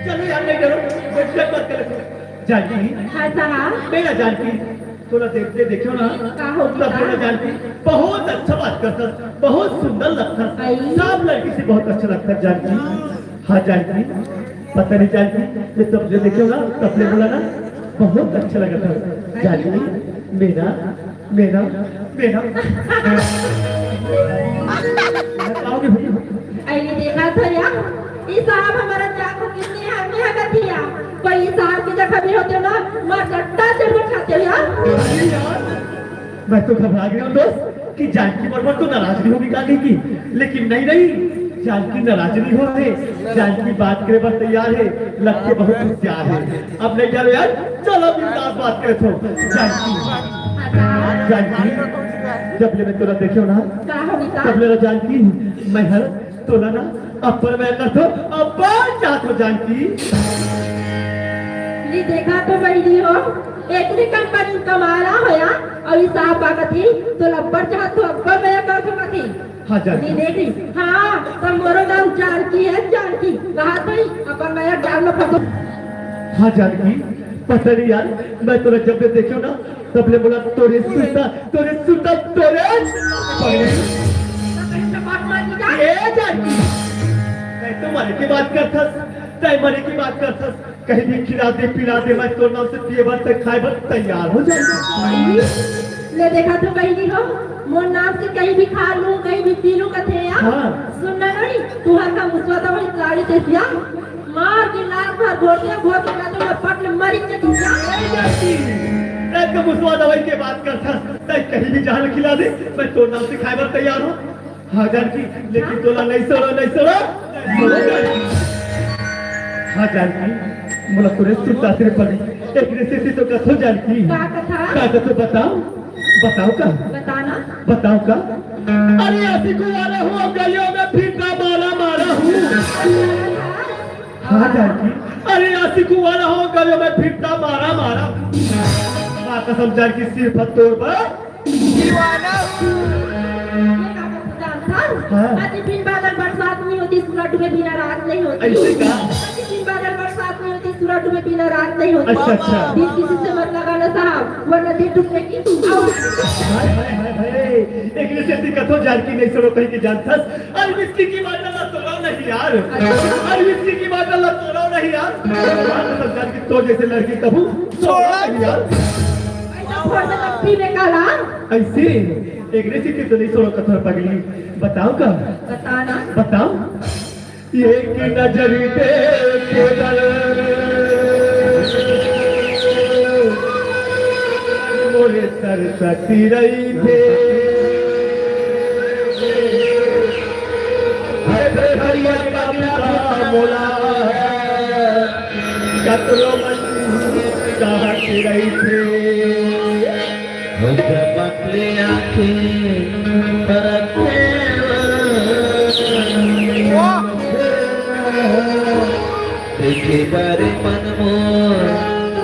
चलो यार, नहीं डरो, बैठ के बात कर लेते हैं। जानकी। हाँ साहब। मेरा जानकी, तोला देख के देखियो ना, का हो गया? तब मेरा जानकी बहुत अच्छा बात करता, बहुत सुंदर लगता, आई। सब लड़की से बहुत अच्छा लगता जानकी। हाँ जानकी, पता नहीं जानकी, ये तब जो देखियो ना, तब ले बोला ना, बहुत अच्छा लगा था जानकी। मेरा, मेरा, मेरा। बताओगे भैया? अरे देखा था यार, ई साहब हमारा जात को कितनी अहमियत दिया। कोई ई साहब की जगह भी होते ना, मार चट्टा से उठाते हो यार। मैं तो घबरा गया हूँ दोस्त कि जानकी वर्मा तो नाराज नहीं होगी काकी की, लेकिन नहीं, नहीं, जानकी नाराज नहीं हो हे, जानकी बात करे बर तैयार हे, लगथे बहुत होशियार हे। अब नहीं डरो यार, चलो बिंदास बात करे तो। जानकी, जानकी, जब ले मैं तोला देखे हो ना, का हो बेटा? तब ले ना जानकी, मैं हर तोला ना अब्बड़ मैं करथो, अब्बड़ चाहथो जानकी। ली देखा तो बहिनी हो, एकरे कंपनी कमाला होया, अउ ई साहब बागत ही, तो अब्बड़ चाहथो, अब्बड़ मैं करथो कथी। हाँ, जानकी। नहीं देख रही। हाँ, तो मोरो नाम जानकी है, जानकी। कहा तो ही, अपन मैं जाल में फंसो। हाँ, जानकी, पता नहीं यार, मैं तोला जब भी देखियो ना, तब ले बोला, "तोरे सुता, तोरे सुता, तोरे।" तो कहीं से बात मार दी जाए। ए जानकी, मैं तो मरे की बात करथस, तय मरे की बात करथस। कहीं भी खिला दे, पिला दे, मैं तोर नाम से पिए बर, तय खाए बर तैयार हो जाऊंगा। ले देखा तो बहिनी हो, मोर नाम से कहीं भी खा लूं, कहीं भी पी लूं, कथे या। हाँ। सुन ना नहीं, तू हर का मुसवा दवाई लाड़ी से दिया, मार के लात भर घोट दिया, घोट के लात में पट में मरी के तू जा। ए जानकी, तय तो मुसवा दवाई के बात करथस, तय कहीं भी जान खिला दे, मैं तोर नाम से खाए बर तैयार हूँ। हाँ जानकी, लेकिन तोला नहीं छोड़ो, नहीं छोड़ो, नहीं छोड़ो जानकी। हाँ जानकी, मोला तोरे सुनता तेरे पड़ी। एक रेसिपी तो कथो जानकी। का कथा? का कथो बताओ, बताओ का? बताना। बताओ का? अरे ऐसी कुआरा हूँ, गलियों में फिरता मारा मारा हूँ। हाँ जानकी, अरे ऐसी कुआरा हूँ, गलियों में फिरता मारा मारा। माँ कसम जानकी, सिर्फ तोर पर दीवाना हूँ। ये का कथा जानथस? हाँ। अति दिन बादल बरसात नहीं होती, सूरज डूबे बिना रात नहीं होती। ऐसे का? अति दिन बादल बरसात नहीं होती, सूरज डूबे बिना रात नहीं होती। अच्छा, अच्छा। दिल किसी से मत लगाना साहब, वरना दिल टूटने की आवाज़। हाय, हाय, हाय, हाय। एक रेसिपी कथो जानकी नहीं छोड़ो कहीं के जानथस। अरे विस्की की बाटल ला तोड़ो नहीं यार। अरे विस्की की बाटल ला तोड़ो नहीं यार। बात समझा कि तो जैसे लड़की कभू छोड़ो नहीं यार। ऐसा फोड़ दे तो पीने का ला। ऐसे एक रेसिपी तो नहीं छोड़ो कथो पगली। बताओ का? बताना। बताओ। एक नजर देखे दर मोरे सरस्वती रही थे। अरे हरिया का मोला कतरो मन चाहत रही थे। जब अपने आँखें परखे देखे बारे मन मोर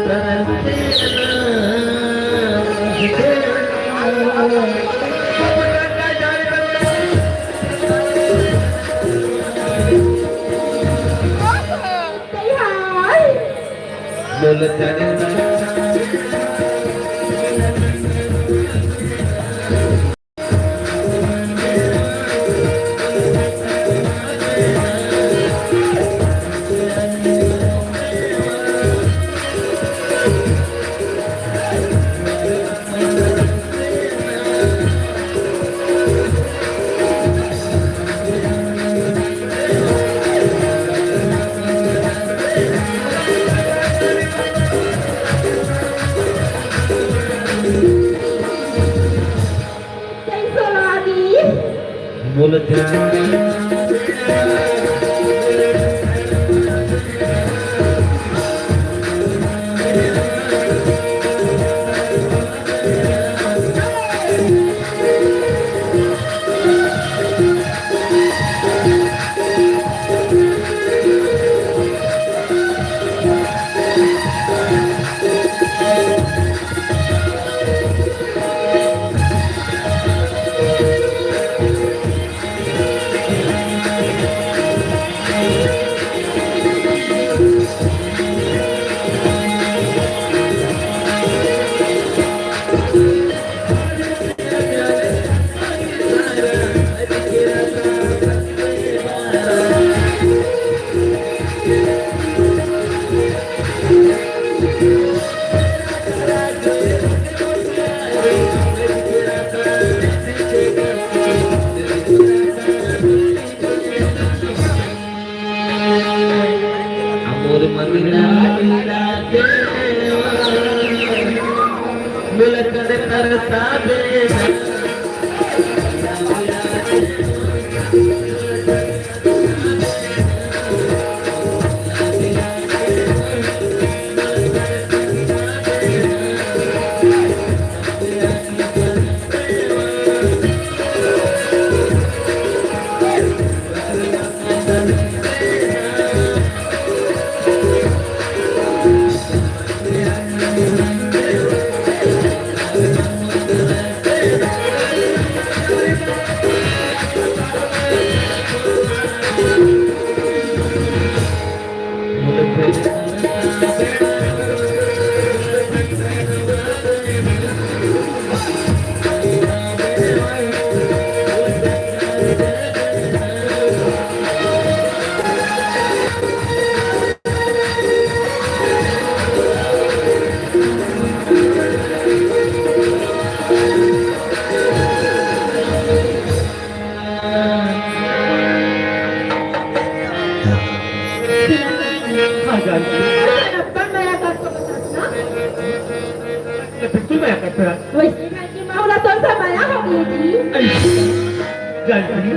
तरसे ना। बोल जाने कैसो लागी? बोल जा। अमोर मंगला मिला के मुलाकात करता दे। तू मया करत हस। वइसे जानकी माँ ला तोर से मया हो गे जी। अइसे जानकी,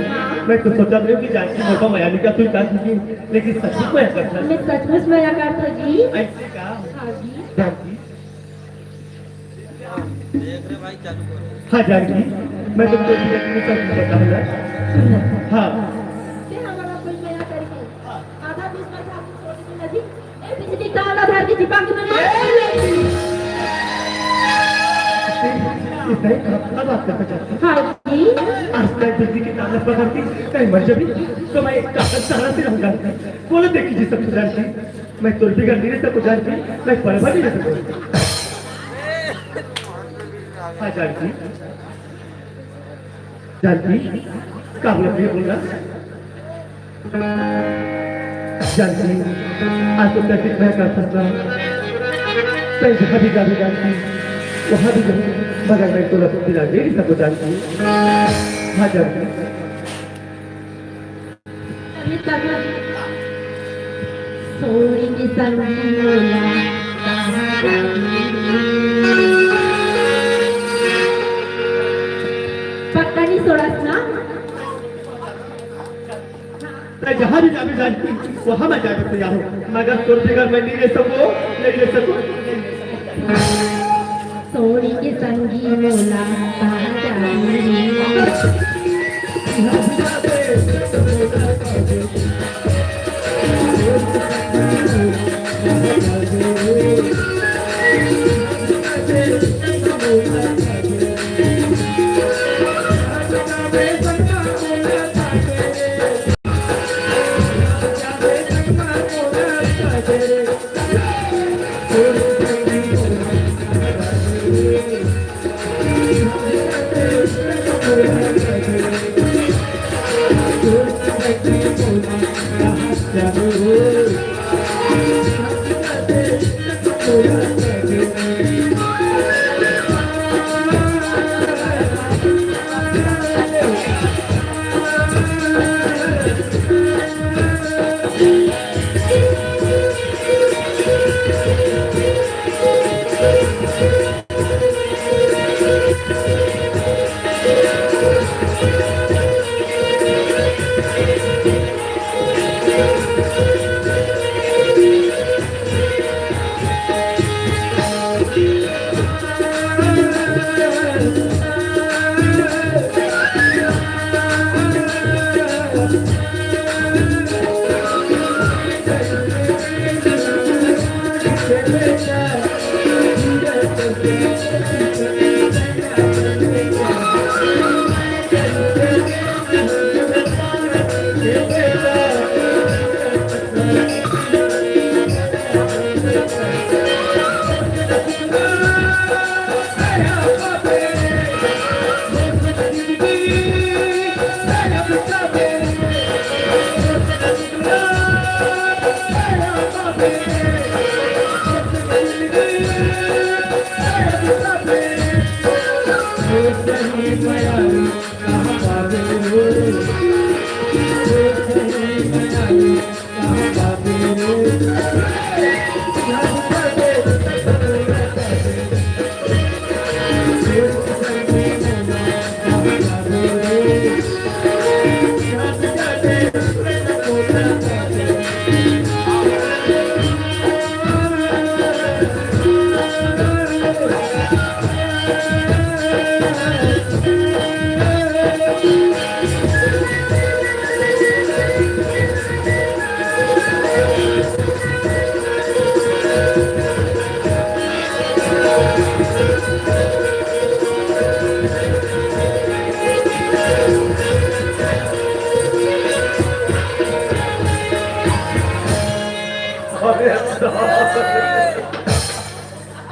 मैं तो सोचत रहेंव कि जानकी मोर से मया नइ करत, तू का जानकी, लेकिन सचमुच मया करत हस। मैं सचमुच मया करत हँव जी। अइसे का? हाँ जी। जानकी। हाँ जानकी, मैं तो तोर से सच बतावँव। हाँ। ते हमर ऊपर मया करके आधा बीच में से हमला छोड़ के नदी ए बिजली तार ला धर के चिपक के मर ए लड़की! ये सही का, का बात करत हस? हाँ जी। आज तक बिजली के तार ला पकड़ के कहीं मर जाबे, तो मैं एक ताकत तारा से रहूँगा। बोलो देखी जी सब जानकी, मैं तोर बिगर नइ रहि सकँव जानकी, मैं पल भर नइ रहि सकँव। हाँ जानकी। जानकी, का बोलत हस, बोल ना। जानकी, आज तो तैं कुछ नइ कर सकत। तैं जहाँ भी जाबे जानकी, वहाँ भी जाबे, मगर मैं तोला बिना नइ रहि सकँव जानकी। हाँ जानकी। छोड़ के संगी मोला। पक्का नइ छोड़स ना? तैं जहाँ भी जाबे जानकी, वहाँ मैं जाए बर तैयार हँव, मगर तोर बिगर मैं नइ रहि सकँव, नइ रहि सकँव। छोड़ के संगी मोला कहाँ जाबे रे।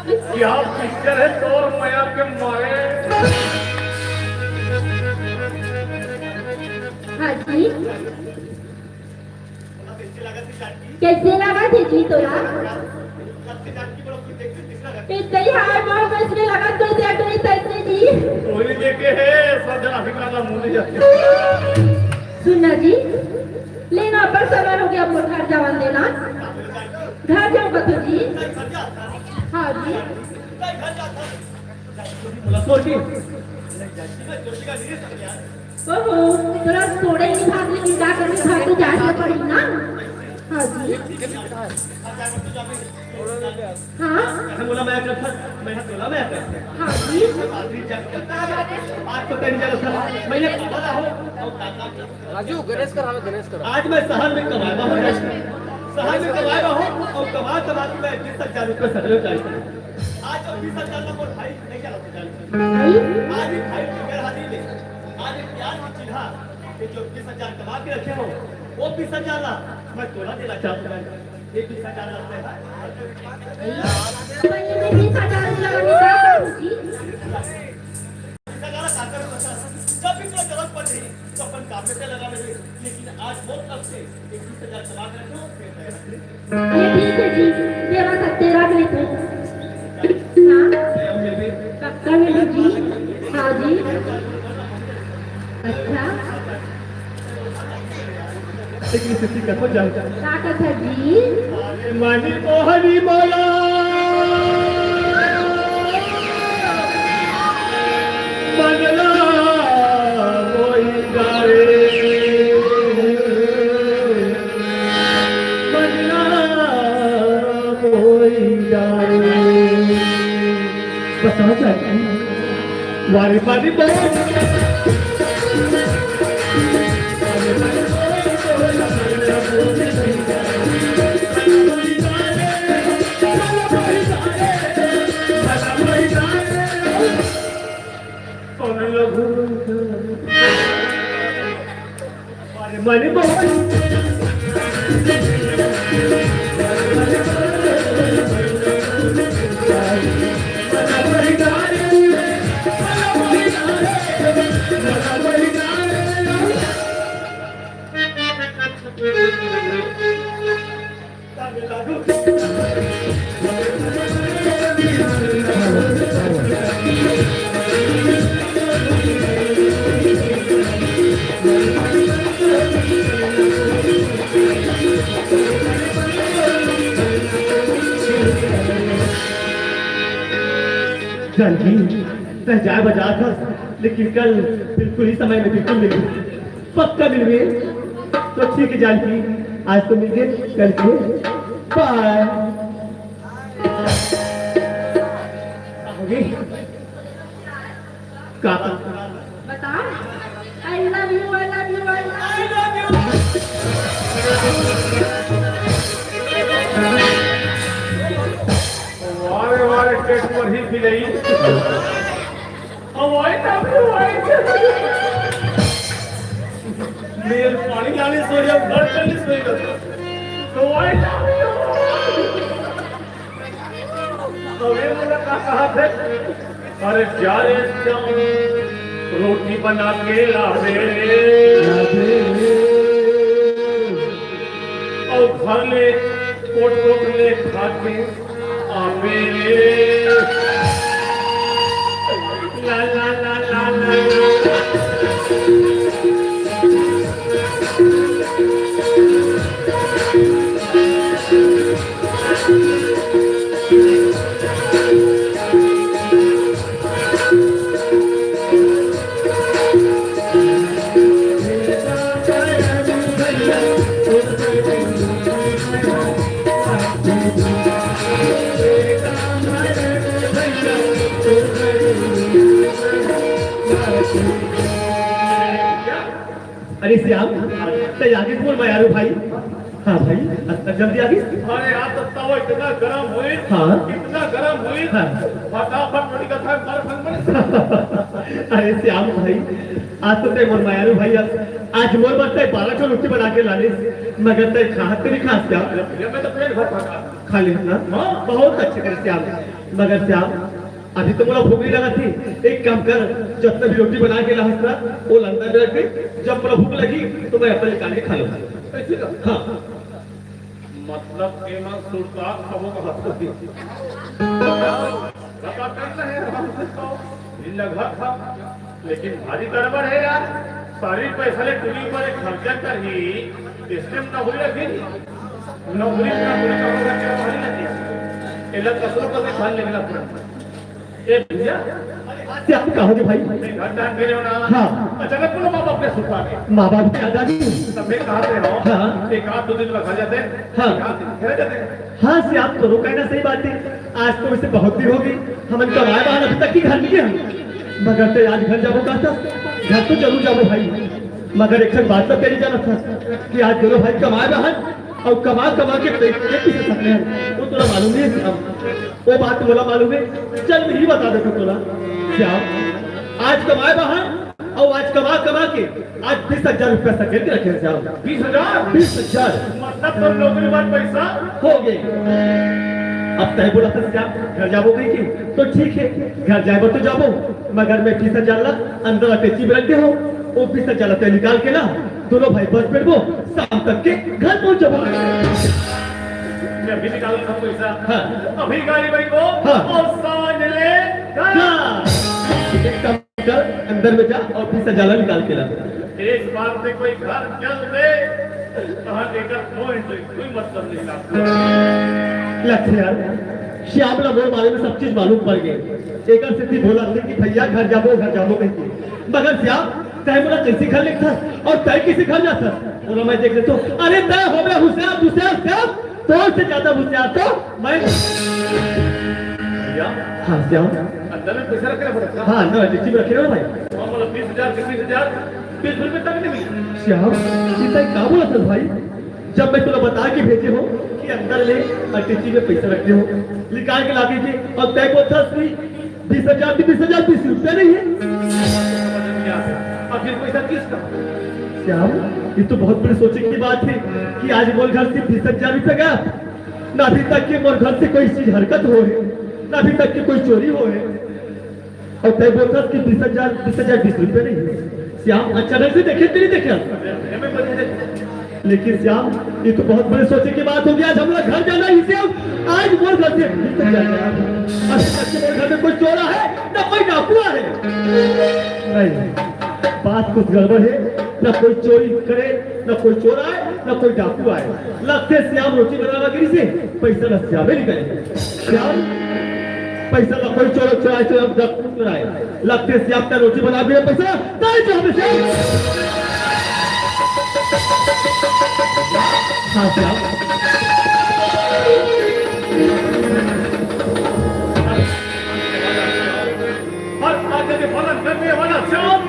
अरे क्या पिक्चर है तोर मया के मारे। हाँ जी। कइसे लगथे जी तोला? ए तई हाय मोर बस में लगथे तो देख नहीं तइसे जी। कोई देखे है, सब जना अभी का मुंह नहीं जाते। सुन ना जी, लेना पर सवार हो गया, मोर घर जावन देना। घर जाऊँ कथो जी। हाँ जी। ओहो, तोला छोड़े ही भाग ले, का करे, भाग तो जाए के पड़ी ना। हाँ जी। हाँ। हाँ जी। आज तो तेरी जगह था, मैंने बोला हो। राजू, गणेश कर, हाँ, गणेश कर। आज मैं शहर में कमाए रहा हूँ, शहर में कमाए रहा हूँ और कमा कमा के मैं बीस हजार रुपये सगले उठाए। आज जब बीस हजार का मोर भाई नहीं जाना था जाने। आज एक भाई की गैर हाजिरी में, आज एक प्यार की चिन्हा, ये जो बीस हजार कमा के रखे हो, वो बीस हजार ला मैं तोला देना चाहता हूँ। ये बीस हजार ला है। तो ये मैं बीस हजार रुपया का निकाल दूँ जी। जब भी कोई जरूरत पड़ रही, तो अपन काम में से लगा रहे। लेकिन आज बहुत कब से एक दूसरे का सलाह करते हो, फिर ये ठीक है जी, तेरा का तेरा भी लेते हैं। हाँ? पक्का मिलो जी। हाँ जी। अच्छा। लेकिन स्थिति कथो जान। का कथा जी? मानी मोहनी मोला, बदला मोई डारे, बदला मोई डारे। बताओ जानकी, वारे पानी बहुत। जानकी, तैं जाए बाजार था, लेकिन कल बिल्कुल ही समय में बिल्कुल मिल गई। पक्का मिलबे। तो ठीक है जानकी, आज तो मिल गए, कल के बाय। का? बता। I love you, I love you, I love you। वारे वारे, पेट पर ही खिलाई। अब आई ना, अब आई ना। मेरे पानी लाने सो या घर चलने सो या। तो आई ना, अबे मोला का कहा थे? अरे जा रे श्याम, रोटी बना के ला दे। और घर ले कोट कोट ले खा के आवे। ला, ला, ला। अरे श्याम, तैं आ गिस मोर मयारू भाई। हाँ भाई, अतना जल्दी आ गिस? अरे आज तो तवा इतना गरम होइस, हाँ। इतना गरम होइस, हाँ। फटाफट रोटी का था, मर फंग मर। अरे श्याम भाई, आज तो तैं मोर मयारू भाई, आज, आज मोर बर तैं बारह ठो रोटी बना के लानिस, मगर तैं खात तो नहीं खास क्या? ये मैं तो पेट भर खा खा ले ना? हाँ। बहुत अच्छा करे श्याम, मगर श्याम, अभी तो मोला भूख नहीं लगा थी। एक काम कर, जतना भी रोटी बना के लाहस ना, वो ला अंदर में रख दे। जब मोला भूख लगी, तो मैं अपन निकाल के खा लूंगा। ऐसे का? हाँ। मतलब, एमा सुरता खाबो का हाथ लगी। बता कर रहे हैं, आराम से खाओ। जिंदा घर था। लेकिन भारी गड़बड़ है यार, सारी पैसा ले टुरी पर एक खर्चा करही, सिस्टम ना होई रखी, नौकरी ना होई, काम करके भारी ना दिया। एला कसरो करके खान लेना पड़ा। ए भैया, श्याम, कहाँ थे भाई? मैं घर जान गए हो ना? हाँ। अचानक बोलो माँ बाप के सुता गए। माँ बाप के याद आ गई? तब मैं कहा थे हो? हाँ। एक आध दो दिन में घर जाते हैं। हाँ। एक आध दिन घर जाते हैं। हाँ श्याम, तोरो कहना सही बात है। आज तो वैसे बहुत दिन हो गई, हमन कमाए बाहर अभी तक की घर नहीं है। मगर ते आज घर जाबो कहत हस, घर तो जरूर जाबो भाई। मगर एक ठन बात तो तेरी जानत हस कि आज दोनों भाई कमाए बाहर अउ कमा कमा के पेट के पीछे सकले हैं, वो तोला मालूम नहीं है श्याम। वो बात मोला मालूम है, चल मैं ही बता देता तोला। श्याम, आज कमाए बाहर अउ आज कमा कमा के आज बीस हजार रुपया सकेत रखे हैं श्याम। बीस हजार? बीस हजार। मतलब तुम नौकरी बाद पैसा? हो गए। अब तय बोला था श्याम, घर जाबो कहीं की, तो ठीक है, घर जाए बर तो जाबो, मगर मैं बीस हजार ला अंदर अटैची में रख दे हो, वो बीस हजार ला तय निकाल के ला, दोनों भाई बस बैठबो, शाम तक के घर पहुंच जाबो। मैं अभी निकाल रहा हूँ पैसा। हाँ। अभी गाड़ी भाई को हाँ। और सांझ ले घर। हाँ। एक काम कर, अंदर में जा और बीस हजार ला निकाल के ला। एक बार में कोई घर चल दे, तो हम एक कोई, कोई मतलब नहीं लगता। लक्ष्य यार, श्याम ला मोर बारे में सब चीज मालूम पड़ गए। एकर सेती बोला थे कि भैया घर जाबो, घर जाबो कह के। मगर श्याम, तय मोला कैसे घर लेथस और तय कैसे घर जाथस? बोला मैं देख लेता हूँ। अरे तय हो गया होशियार, होशियार श्याम, तोर से ज्यादा होशियार तो मैं। भैया। हाँ श्याम। अंदर में पैसा रखे रहो ना? हाँ, अंदर अटैची में रखे रहो भाई। हाँ, बोला बीस हजार के बीस हजार, बीस रुपए तक नहीं मिले। श्याम, ये तय का बोला था भाई? जब मैं तुला बता के भेजे हो कि अंदर ले अटैची में पैसा रख दे हो, निकाल के ला दीजिए, और तय बोलता बीस हजार तो बीस हजार, बीस रुपया नहीं है। अब ये पैसा किसका? श्याम, ये तो बहुत बड़ी सोचे की बात है कि आज मोर घर से बीस हजार रुपया गया, ना अभी तक के मोर घर से कोई चीज हरकत हो है, ना अभी तक के कोई चोरी हो है। और तय बोलता कि बीस हजार, बीस हजार, बीस रुपया नहीं है। श्याम, अच्छा ढंग से देखे, तेरी देखे। लेकिन श्याम, ये तो बहुत बड़े सोचे की बात होगी। आज हमारा घर जाना ही श्याम, आज मोर घर से निकल जाना। आज तक के मोर घर में कोई चोरा है, ना कोई डाकुआ है। नहीं, बात कुछ गड़बड़ है, ना कोई चोरी करे, ना कोई चोर आए, ना कोई डाकू आए। लगथे श्याम रोटी बनावा गिरी से, पैसा ला श्यामे निकाले। श्याम, पैसा ला कोई चोर चुराए, चोर डाकू चुराए। लगथे श्याम का रोटी बना दिया पैसा, ताई जो हमें श्याम। हाँ श्याम। और आगे के फलन करने वाला श्याम,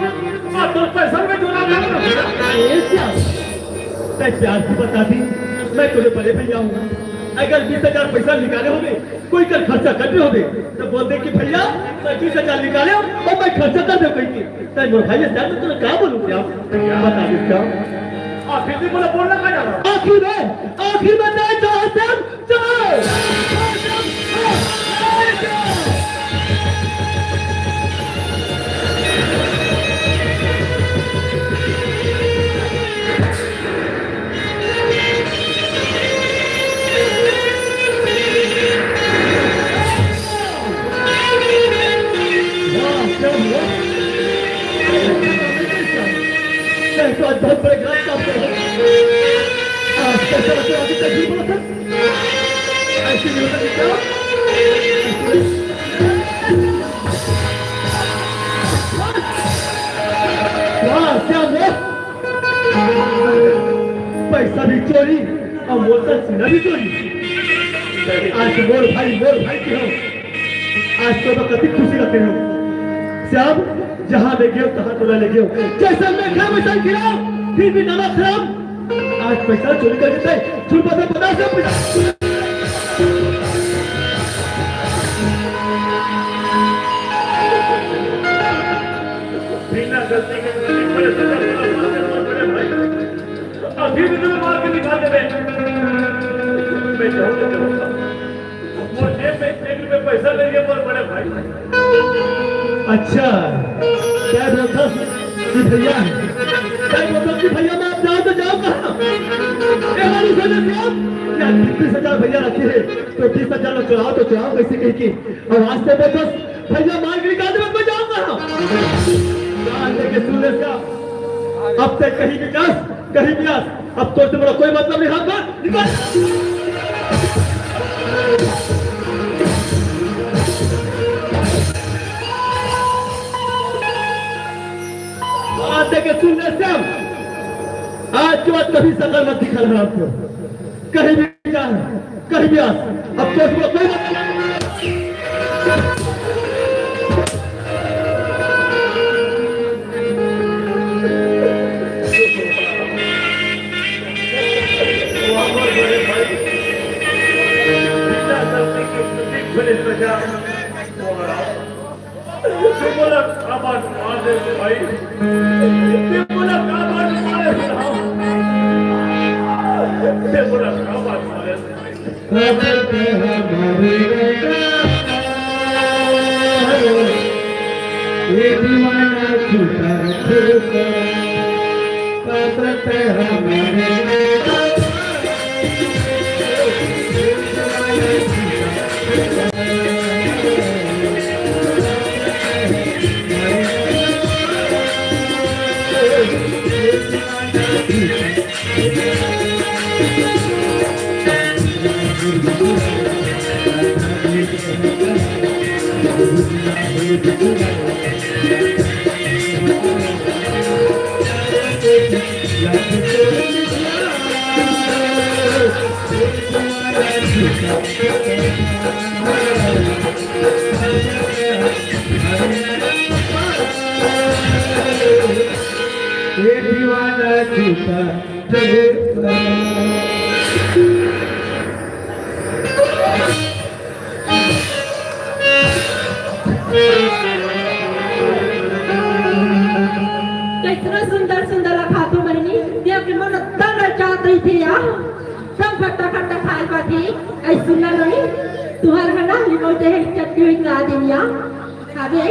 और तो पैसा में चुरा लेना। ए श्याम, तय प्यार से बता दी, मैं तेरे बड़े भैया हूँ। अगर बीस हजार पैसा निकाले होगे, कोई कर खर्चा करने होगे, तो बोल दे कि भैया, मैं बीस हजार निकाले हूँ और मैं खर्चा कर दे कहीं की। तय मोर भाई, श्याम, मैं तुझे क्या बोलूँ श्याम? बता दे श्याम। आखिर में बोला, बोलना क्या चाह रहा? आखिर में, आखिर में तय कहा श्याम, चलो। वाह, क्या हुआ? मैं तो आज बहुत बड़े ग्राम का हूँ। आज कैसा लगता है, अभी तक नहीं बोला था। ऐसे नहीं होता कि क्या? वाह, क्या हुआ? पैसा भी चोरी और मोर सीना भी चोरी। आज मोर भाई, मोर भाई के हो। आज तो मैं कति खुशी रखे हो। श्याम, जहाँ ले गयो, तहाँ तोला ले गयो। जैसा मैं खाम, वैसा खिलाओ, फिर भी नमक हराम। आज पैसा चोरी कर देता है, छुपा से पता से पैसा। बिना गलती के बड़े सजा सुना मार के मार बड़े भाई। अभी भी तुम्हें मार के निकाल देवे। मैं जाऊंगा, जाऊंगा। वो जेब में एक रुपये पैसा नहीं है, पर बड़े भाई। अच्छा, क्या बोलता कि भैया, क्या बोलता कि भैया, मैं आप जाओ तो जाओ कहाँ? ए, हमारी सोचे श्याम, क्या बीस हजार भैया रखे हैं, तो बीस हजार में चुराओ तो चुराओ, कैसे कहीं की? और आज तो बोलता भैया मार के निकाल दे, मैं जाऊंगा। जान लेके सुन ले इसका। अब तक कहीं विकास, कहीं विकास। अब तो तुम्हारा कोई मतलब नहीं, हाथ मार, निकाल। के सुन ले श्याम, आज के बाद कभी शकल मत दिखा हराम को। कहीं भी जा, कहीं भी आ, अब तो इसको कोई मतलब नहीं। कइसनो सुंदर सुंदर अखातू बहिनी, देख के मन अतका ललचात रहिथे यार। सब खट्टा खट्टा खाए पाथे। ऐ सुन ना नहीं, तुहर है ना, लिमो ते है चटनी हुई ला देनिया। खाबे?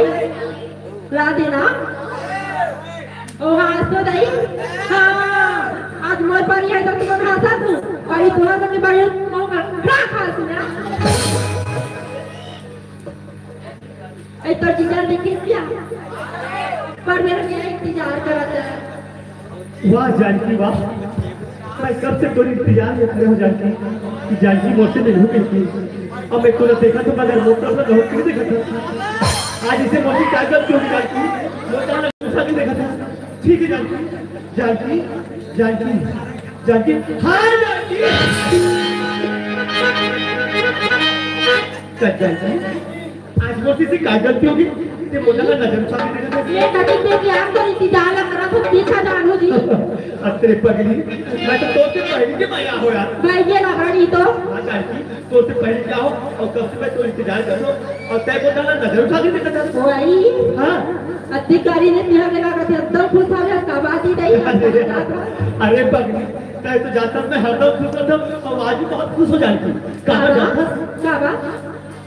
ला देना। ओ हाँ, तो दाई। हाँ, आज मोर पारी है तो तुमन हाँसा तू। पारी तुहर मन के बारे में मौका खा सुना। ए, तो जीजा देखे क्या? पर मेरा क्या इंतजार करत है? वाह जानकी वाह, मैं कब से तोर इंतजार में खड़े हो जानकी, कि जानकी मोर से मिलहू मिलकी। अब मैं तोला देखा तो मगर मोर तरफ से बहुत क्यों देखा था? आज इसे मोर की क्या गलती होगी जानकी? मोर तरफ से भी देखा था। ठीक है जानकी, जानकी, जानकी, जानकी, हाँ जानकी। जानकी, आज मोर से का गलती होगी? ते मोला ना नजर उठा के देखत हस। ये कभी ते कि आप तो इंतजार लग रहा तो पीछा जानू जी। अरे पगली, मैं तो तोर से पहले के मैं आया हो यार। भाई ये ना बड़ी तो। हाँ जानकी, तोर से पहले क्या हो और कब से मैं तो इंतजार कर रहा हूँ और तय को ना नजर उठा के देखत हस। वही। हाँ। अधिकारी ने तिहा के लागत है, एकदम खुश हो गया, का बात ही नहीं है। अरे पगली, तय तो जानत हस मैं हरदम खुश रहता हूँ और आज भी बहुत खुश हो जानकी। कहाँ जानत हस? का बात?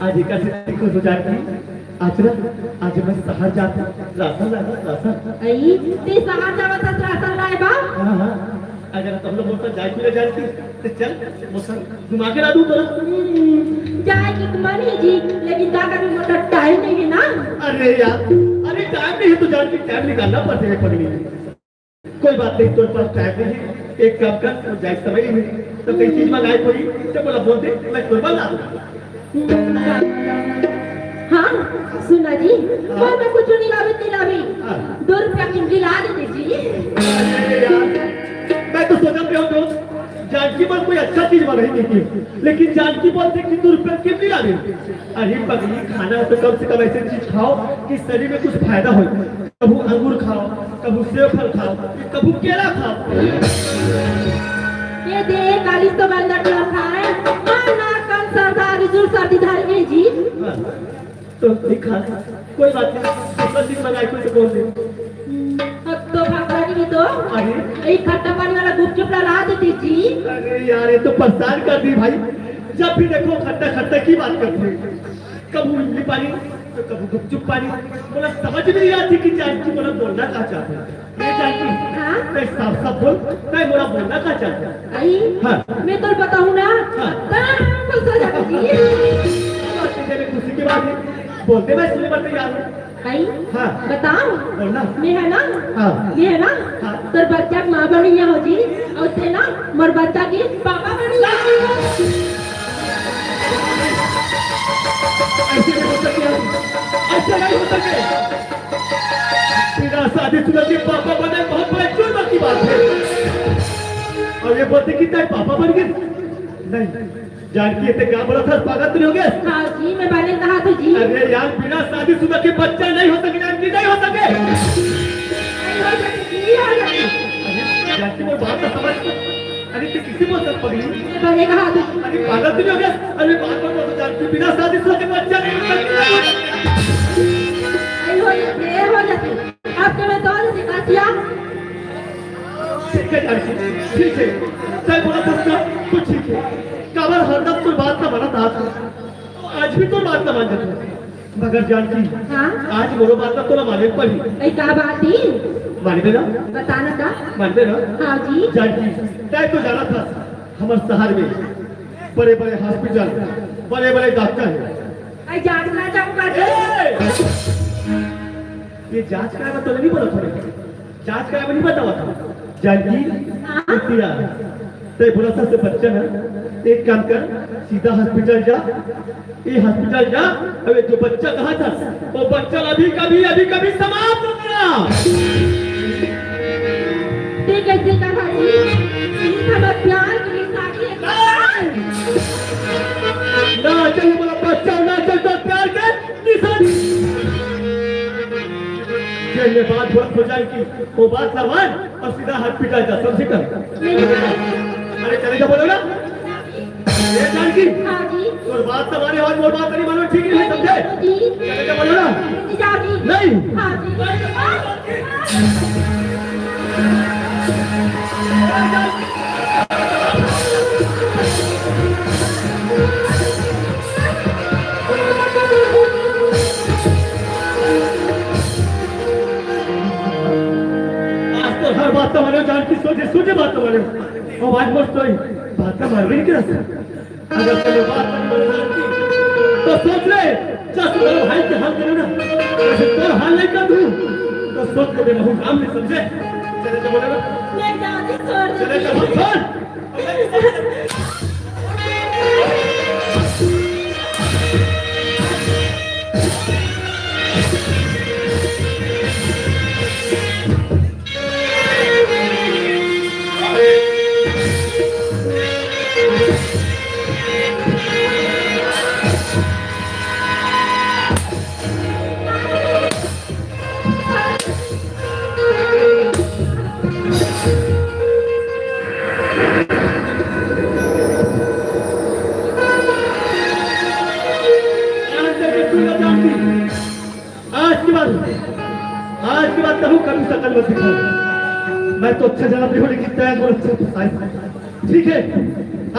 आज एकासे खुश हो जानकी। आज ना, आज मैं शहर जात हूँ, राशन लाना, राशन। आई, ते शहर जावत हस राशन लाए बा? हाँ, हाँ। अगर तुम लोग मोर साथ जाए भी ना जानकी, तो चल, मोर साथ घुमा के ला दूँ तोला। हम्म, जाए की तो मन है जी, लेकिन का करूँ, मोर करा टाइम नहीं है ना। अरे यार, अरे टाइम नहीं है तो जानकी, टाइम निकालना पड़थे पगली। कोई बात नहीं, तोर पास टाइम नहीं है, एक काम कर, तोर जाए समय नहीं है, तो कई चीज मंगाए कोई, तो मोला बोल दे, मैं तोर बर ला दूँ। हाँ, सुना जी, हाँ। मोर बर कुछ नहीं लावे, नहीं लावे। हाँ। दो रुपया के इमली ला दे जी। अरे यार, मैं तो सोचत हूँ दोस्त, जानकी बर कोई अच्छा चीज मंगाही नहीं की, लेकिन जानकी बोलथे कि दो रुपया के इमली ला दे। अरे पगली, खाना हो तो कम से कम ऐसे चीज खाओ कि शरीर में कुछ फायदा हो। कभू अंगूर खाओ, कभू सेव फल खाओ, कभू केला खाओ। ये दे, काली तो बंदर ना खाए, हाँ, ना कम सरदार, जुर सर्दी धर में जी। हाँ, तो नहीं खा, कोई बात नहीं, दूसरा चीज मंगाए, कोई तो बोल दे। अब तो भाग जाएगी तो। अरे। एक खट्टा पानी वाला गुपचुप ला, ला देती जी। अरे यार, ये तो परेशान कर दी भाई, जब भी देखो खट्टा खट्टा की बात करती है। कभू इमली पानी, तो कभू गुपचुप पानी। मोला समझ में नहीं आती कि जानकी मोला बोलना का चाहत हे। ये जानकी, हाँ? तैं साफ साफ बोल, तैं मोला बोलना का चाहत हे। आई, हाँ। मैं तो बताऊँ ना, हाँ। तब खुश हो जाती जी। बात नहीं करे, खुशी की बात है। बोलते मैं सुने बर तैयार हूँ। आई, हाँ। बताओ। बोलना। मैं है ना, हाँ। मैं है ना, हाँ। तोर बच्चा के माँ बनी हो जी, और तैं ना मोर बच्चा के पापा बनी। ऐसे नहीं हो सके, ऐसे नहीं हो सके। बिना शादीशुदा के पापा बने, अउ ये बोलथे कि तैं पापा बन गे। नहीं, जानकी, तैं का बोलथस, पागल तो नहीं हो गे? हाँ जी, मैं बने कहा तो जी। अरे यार, बिना शादीशुदा के बच्चा नहीं हो सके जानकी, नहीं हो सके। नहीं हो सके, नहीं हो सके। अरे जानकी, मोर बात तो समझ। अरे तैं कइसे बोलथस पगली? बने कहा तो। अरे पागल तो नहीं हो गे? अरे बात मत बोल जानकी, बिना शादीशुदा के बच्चा नहीं हो सके। नहीं हो, ये देर हो जाती। आपके में तो जैसे कासिया। ठीक है जानकी, ठीक है, तैं बोलथस ना, तो ठीक है। काबर हरदम तोर बात ला मानत आत हँव, आज भी तोर बात ला मान जात हँव। मगर जानकी, हाँ? आज मोरो बात ला तोला माने पड़ही। ए, का बात ही? मानबे ना? बता ना का? मानबे ना? हाँ जी। जानकी, तैं तो जानथस, हमर शहर में बड़े-बड़े hospital, बड़े-बड़े doctor हे। ए, जांच ना जाऊंगा जी। ए! ये जांच कराए बर तोला नहीं बोलत हँव। जांच कराए बर नहीं बतावत हँव। जानकी, हाँ? बिटिया, तैं बोलथस बच्चा ना, एक काम कर, सीधा hospital जा, ए hospital जा, अउ ये जो बच्चा कहत हस, वो बच्चा अभी कभी, अभी कभी समाप्त करा। ठीक है, ठीक है, हाँ जी। ये समझ प्यार की शादी है। ना चाहिए बोला बच्चा, ना चाहिए तो प्यार के निशानी। जेन ले बात बोलत हो जाए कि वो बात ला मान अउ सीधा hospital जा, समझे कर। अरे चले जा, बोलो ना। ए जानकी, हाँ जी। तोर बात ला माने अउ मोर बात नहीं मानो, ठीक नहीं है, समझे? जी। चले जा, बोलो ना। जी, हाँ जी। नहीं। हाँ जी। आज तो हर बात ला मानो जानकी, सोझे, सोझे बात ला मानो। अउ आज मस्त होई, बात ला मानबे नहीं करस। अगर तैं बात नहीं मानत हस, तो सोच ले, जस तोर भाई के हाल करे ना, वैसे तोर हाल नहीं कर दूँ, तो सोच ले, मैं हूँ काम नहीं समझे। चले जा, बोले ना। मैं जाती छोड़ चले जा, देती। छोड़। आज के बाद, आज के बाद कहूँ कभी शकल मत दिखाओ। मैं तो अच्छा जवाब नहीं होने की तैयार और अच्छा फंसाई। ठीक है,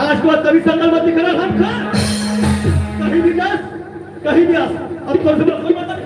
आज के बाद कभी शकल मत दिखाना, हम खा। कहीं भी जास, कहीं भी आस, अब कौन से कोई मतलब नहीं।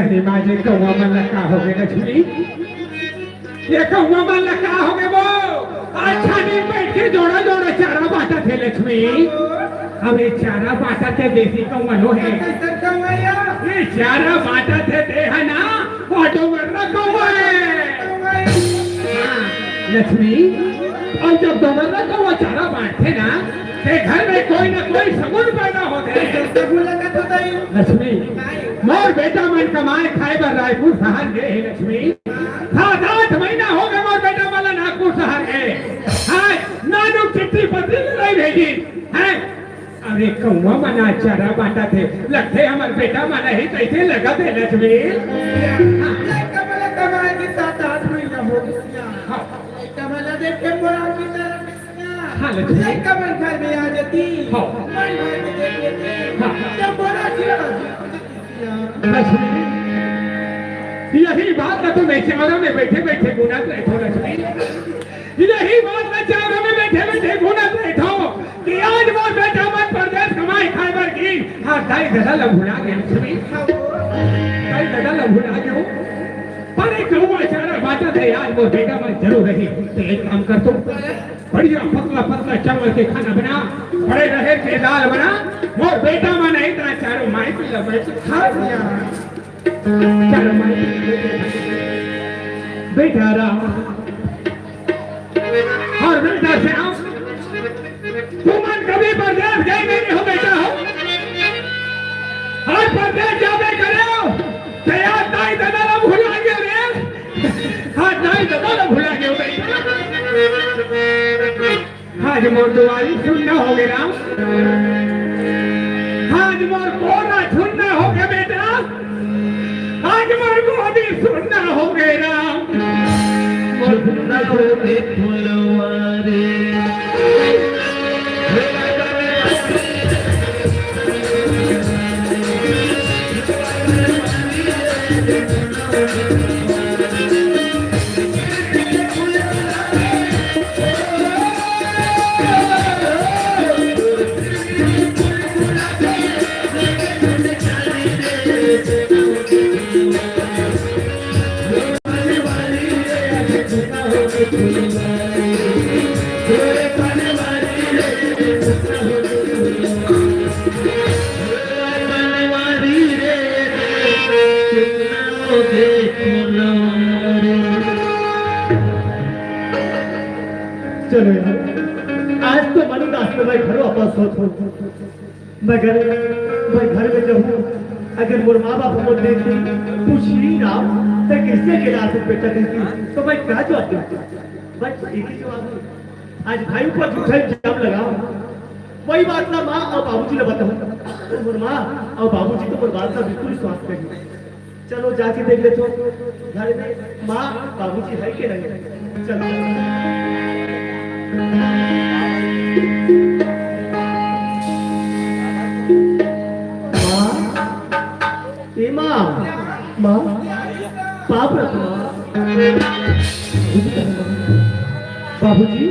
अरे माझे कौवा मन ला का होगे लक्ष्मी? ये कौवा मन ला का होगे वो? अच्छा दिन बैठ के जोड़ा जोड़ा चारा बांटत हे लक्ष्मी। अब ये चारा बांटत हे देसी कौवा नो हे। कैसन कौवा या? ये चारा बांटत हे ते हे ना, वो डोंगरला कौवा हे। हाँ, लक्ष्मी, अउ जब डोंगरला कौवा चारा बांटथे ना, ते घर में कोई ना कोई सगुन पैदा होथे। कैसे सगुन लगत होता है? लक्ष्मी, मोर बेटा मन कमाए खाए बर रायपुर शहर गे हे लक्ष्मी। सात आठ महीना होगे मोर पत्नी ल नइ भेजिस, हैं? अरे कौआ मन आज चारा बांटत हे, लगथे हमर बेटा मन ही कइसे लगत हे लक्ष्मी। लइका मन ल कमाए के सात आठ महीना हो गिस। हाँ। लइका मन ल देख के मोर आँखी तरफ हाँ, लक्ष्मी। लइका मन घर में आ जाती। हाँ। मन भर में देख लेते। हाँ। जब बोला कि लक्ष्मी, यही बात ला तो मैं चारों में बैठे बैठे गुनत रहिथों लक्ष्मी। यही बात ला चारों में बैठे बैठे गुनत रहिथों कि आज मोर बेटा मन परदेस कमाए खाए बर गिन। हाँ, दाई ददा ला भुला गे लक्ष्मी। दाई ददा ला भुला गे। पर एक कौआ चारा बांटत हे, आज मोर बेटा मन जरूर रही। तो एक काम कर तू, बढ़िया पतला पतला चावल के खाना बना, बड़े रहेर के दाल बना, मोर बेटा मन नहीं तना चारों माई पीला मैं तो खा लिया। चारों माई पीला बेटा राम और बेटा श्याम, तुमन कभी परदेस गए नहीं हो बेटा हो, आज परदेस जाबे करे हो, तो यार दाई ददा ला भुला गे रे। हाँ, दाई ददा ला भुला गे हो बेटा। आज मोर दुआरी सुन्ना हो गे राम। आज मोर कोरा सुन्ना हो गे बेटा। आज मोर गोदी सुन्ना हो गे राम। सुन्ना हो गे फुलवारी। चलो यार, आज तो मन उदास में मैं घर वापस होत हूँ, मगर मैं घर में जाहूँ, अगर मोर माँ बाप मोर देखही, पूछही, "राम, तैं कइसे अकेला आथस बेटा?" कहिही, तो मैं का जवाब दूँ? बस एक ही जवाब है, आज भाई ऊपर झूठा इल्जाम लगा, वही बात ना माँ और बाबूजी ने बताऊँ। तो मोर माँ और बाबूजी तो मोर बात का बिल्कुल विश्वास नहीं। चलो जाके देख लेथों घर में माँ बाबूजी है कि नहीं। चलो। माँ, ए माँ, माँ, पाँव परत हँव माँ। बाबूजी,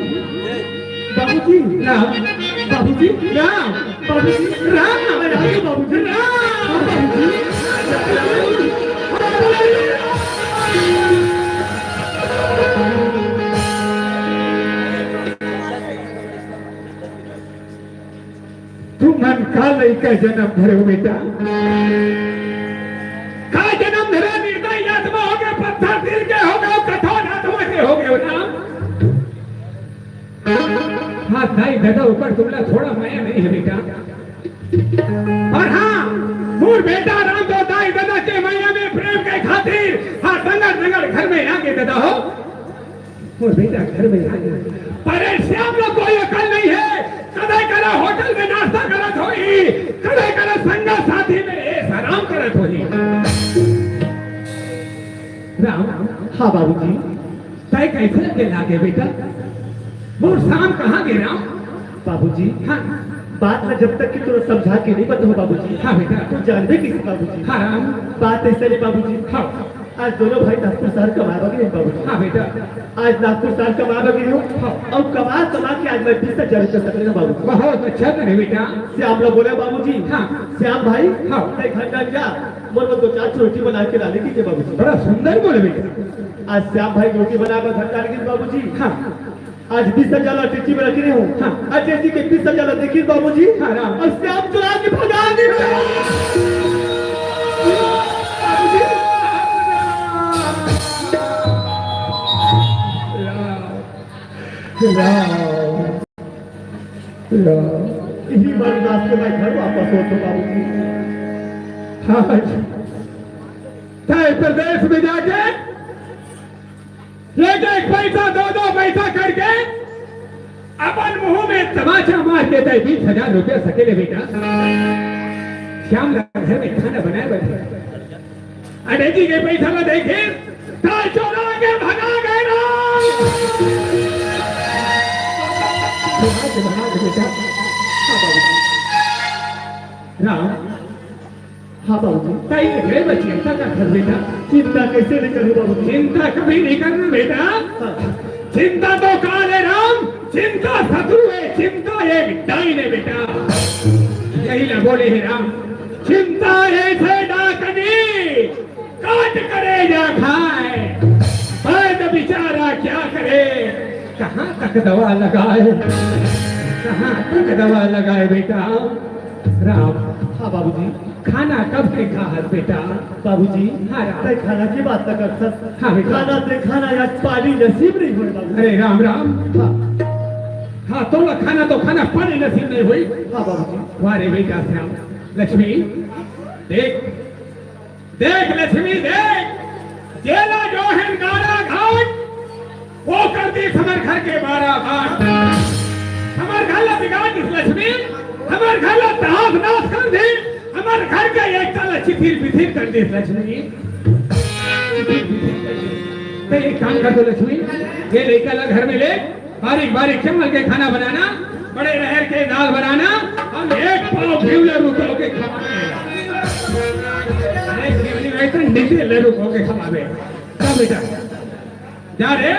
बाबूजी, राम, बाबूजी, राम, बाबूजी, राम, राम, बाबूजी, राम, बाबूजी। तुमन का लइका जनम धरे हो बेटा? का जनम धरे निर्दयी आत्मा हो गे, पत्थर दिल के हो गे, कठोर आत्मा के हो गे हो ना? हाँ, दाई ददा ऊपर तुमला थोड़ा मया नहीं है बेटा। और हाँ, मोर बेटा राम तो दाई ददा के मया में प्रेम के खातिर हाँ दंगड़ दंगड़ घर में आगे ददा हो। मोर बेटा घर में आ गे। पर ए श्याम ला कोई अकल नहीं है। कदे करा होटल में नाश्ता करत होही, कदे करा संगा साथी में ऐश आराम करत होही। राम। हाँ बाबूजी। तैं कइसे अकेला गे बेटा? मोर श्याम कहाँ गे राम? बाबूजी। हाँ। बात ला जब तक कि तोला समझा के नहीं बताहूँ बाबूजी। हाँ बेटा। तैं जानबे कइसे बाबूजी? हाँ राम। बात अइसे हे बाबूजी। हाँ। आज दोनों भाई नागपुर शहर कमाए बर गे हे बाबूजी। हाँ बेटा। आज नागपुर शहर कमाए बर गे हँव। हाँ। अउ कमा कमा के आज मैं बीस हजार रुपया सकले हँव बाबूजी। बहुत अच्छा करे बेटा। श्याम ला बोलेंव बाबूजी। हाँ। श्याम भाई, हाँ। तैं घर डाहर जा, मोर बर दो चार ठो रोटी बना के ला ले कहिके बाबूजी। बड़ा सुंदर बोले बेटा। आज श्याम भाई रोटी बनाए बर घर डाहर गे बाबूजी। हाँ। आज बीस हजार ला टेटी में रखे हँव। हाँ। आज जइसे कि बीस हजार ला देखिस बाबूजी। हाँ, राम। अउ श्याम चुरा के भगा दिस। बाबूजी। राम। राम। राम। इही मन उदास के मैं घर वापस होत हँव बाबूजी। हाँ जी। तैं परदेस में जाके एक एक पैसा, दो दो पैसा करके अपन मुंह में तमाचा मार के तय बीस हजार रुपया सकेले बेटा। श्याम ला घर में खाना बनाए बर अडेगी के पैसा ला देखे, ताल चोरा के भगा गए ना। भगा के, भगा के बेटा। हाँ बाबू। राम, हाँ बाबूजी। कहीं एकरे में चिंता का कर बेटा। चिंता कैसे नहीं करूँ बाबूजी? चिंता कभी नहीं करना बेटा। हाँ। चिंता तो काल है राम, चिंता शत्रु है, चिंता एक डाइन है बेटा। यही ना बोले है राम, चिंता ऐसे डाकनी काट करेजा खाए, वैद्य बेचारा क्या करे, कहाँ तक दवा लगाए, कहाँ तक दवा लगाए बेटा। राम, हाँ बाबूजी। खाना कब के खा हस बेटा? बाबूजी, हाँ राम। तय खाना की बात न करथस। हाँ बेटा। खाना तय खाना आज पानी नसीब नहीं होए बाबू। अरे राम राम। हाँ। हाँ, तोला खाना तो खाना पानी नसीब नहीं होई। हाँ बाबूजी। वाह रे बेटा श्याम। लक्ष्मी, देख, देख लक्ष्मी देख, जेला जो है गाड़ा घाट, वो कर दिस हमर घर के बारा बाट। हमर घर ला बिगाड़ दिस लक्ष्मी, हमर घर ला तहस नहस कर दिस, हमर घर के एकता ला चिथिर बिथिर कर दिस लक्ष्मी। चिथिर बिथिर कर दिस। त एक काम कर तो लक्ष्मी, ये लइका ला घर में ले, बारीक बारीक चावल के खाना बनाना, बड़े रहर के दाल बनाना, हम एक पाव घी ले रुको के खवाबे। अरे घी नहीं तो नीचे ले रुको के खवाबे। जा बेटा, जा रे।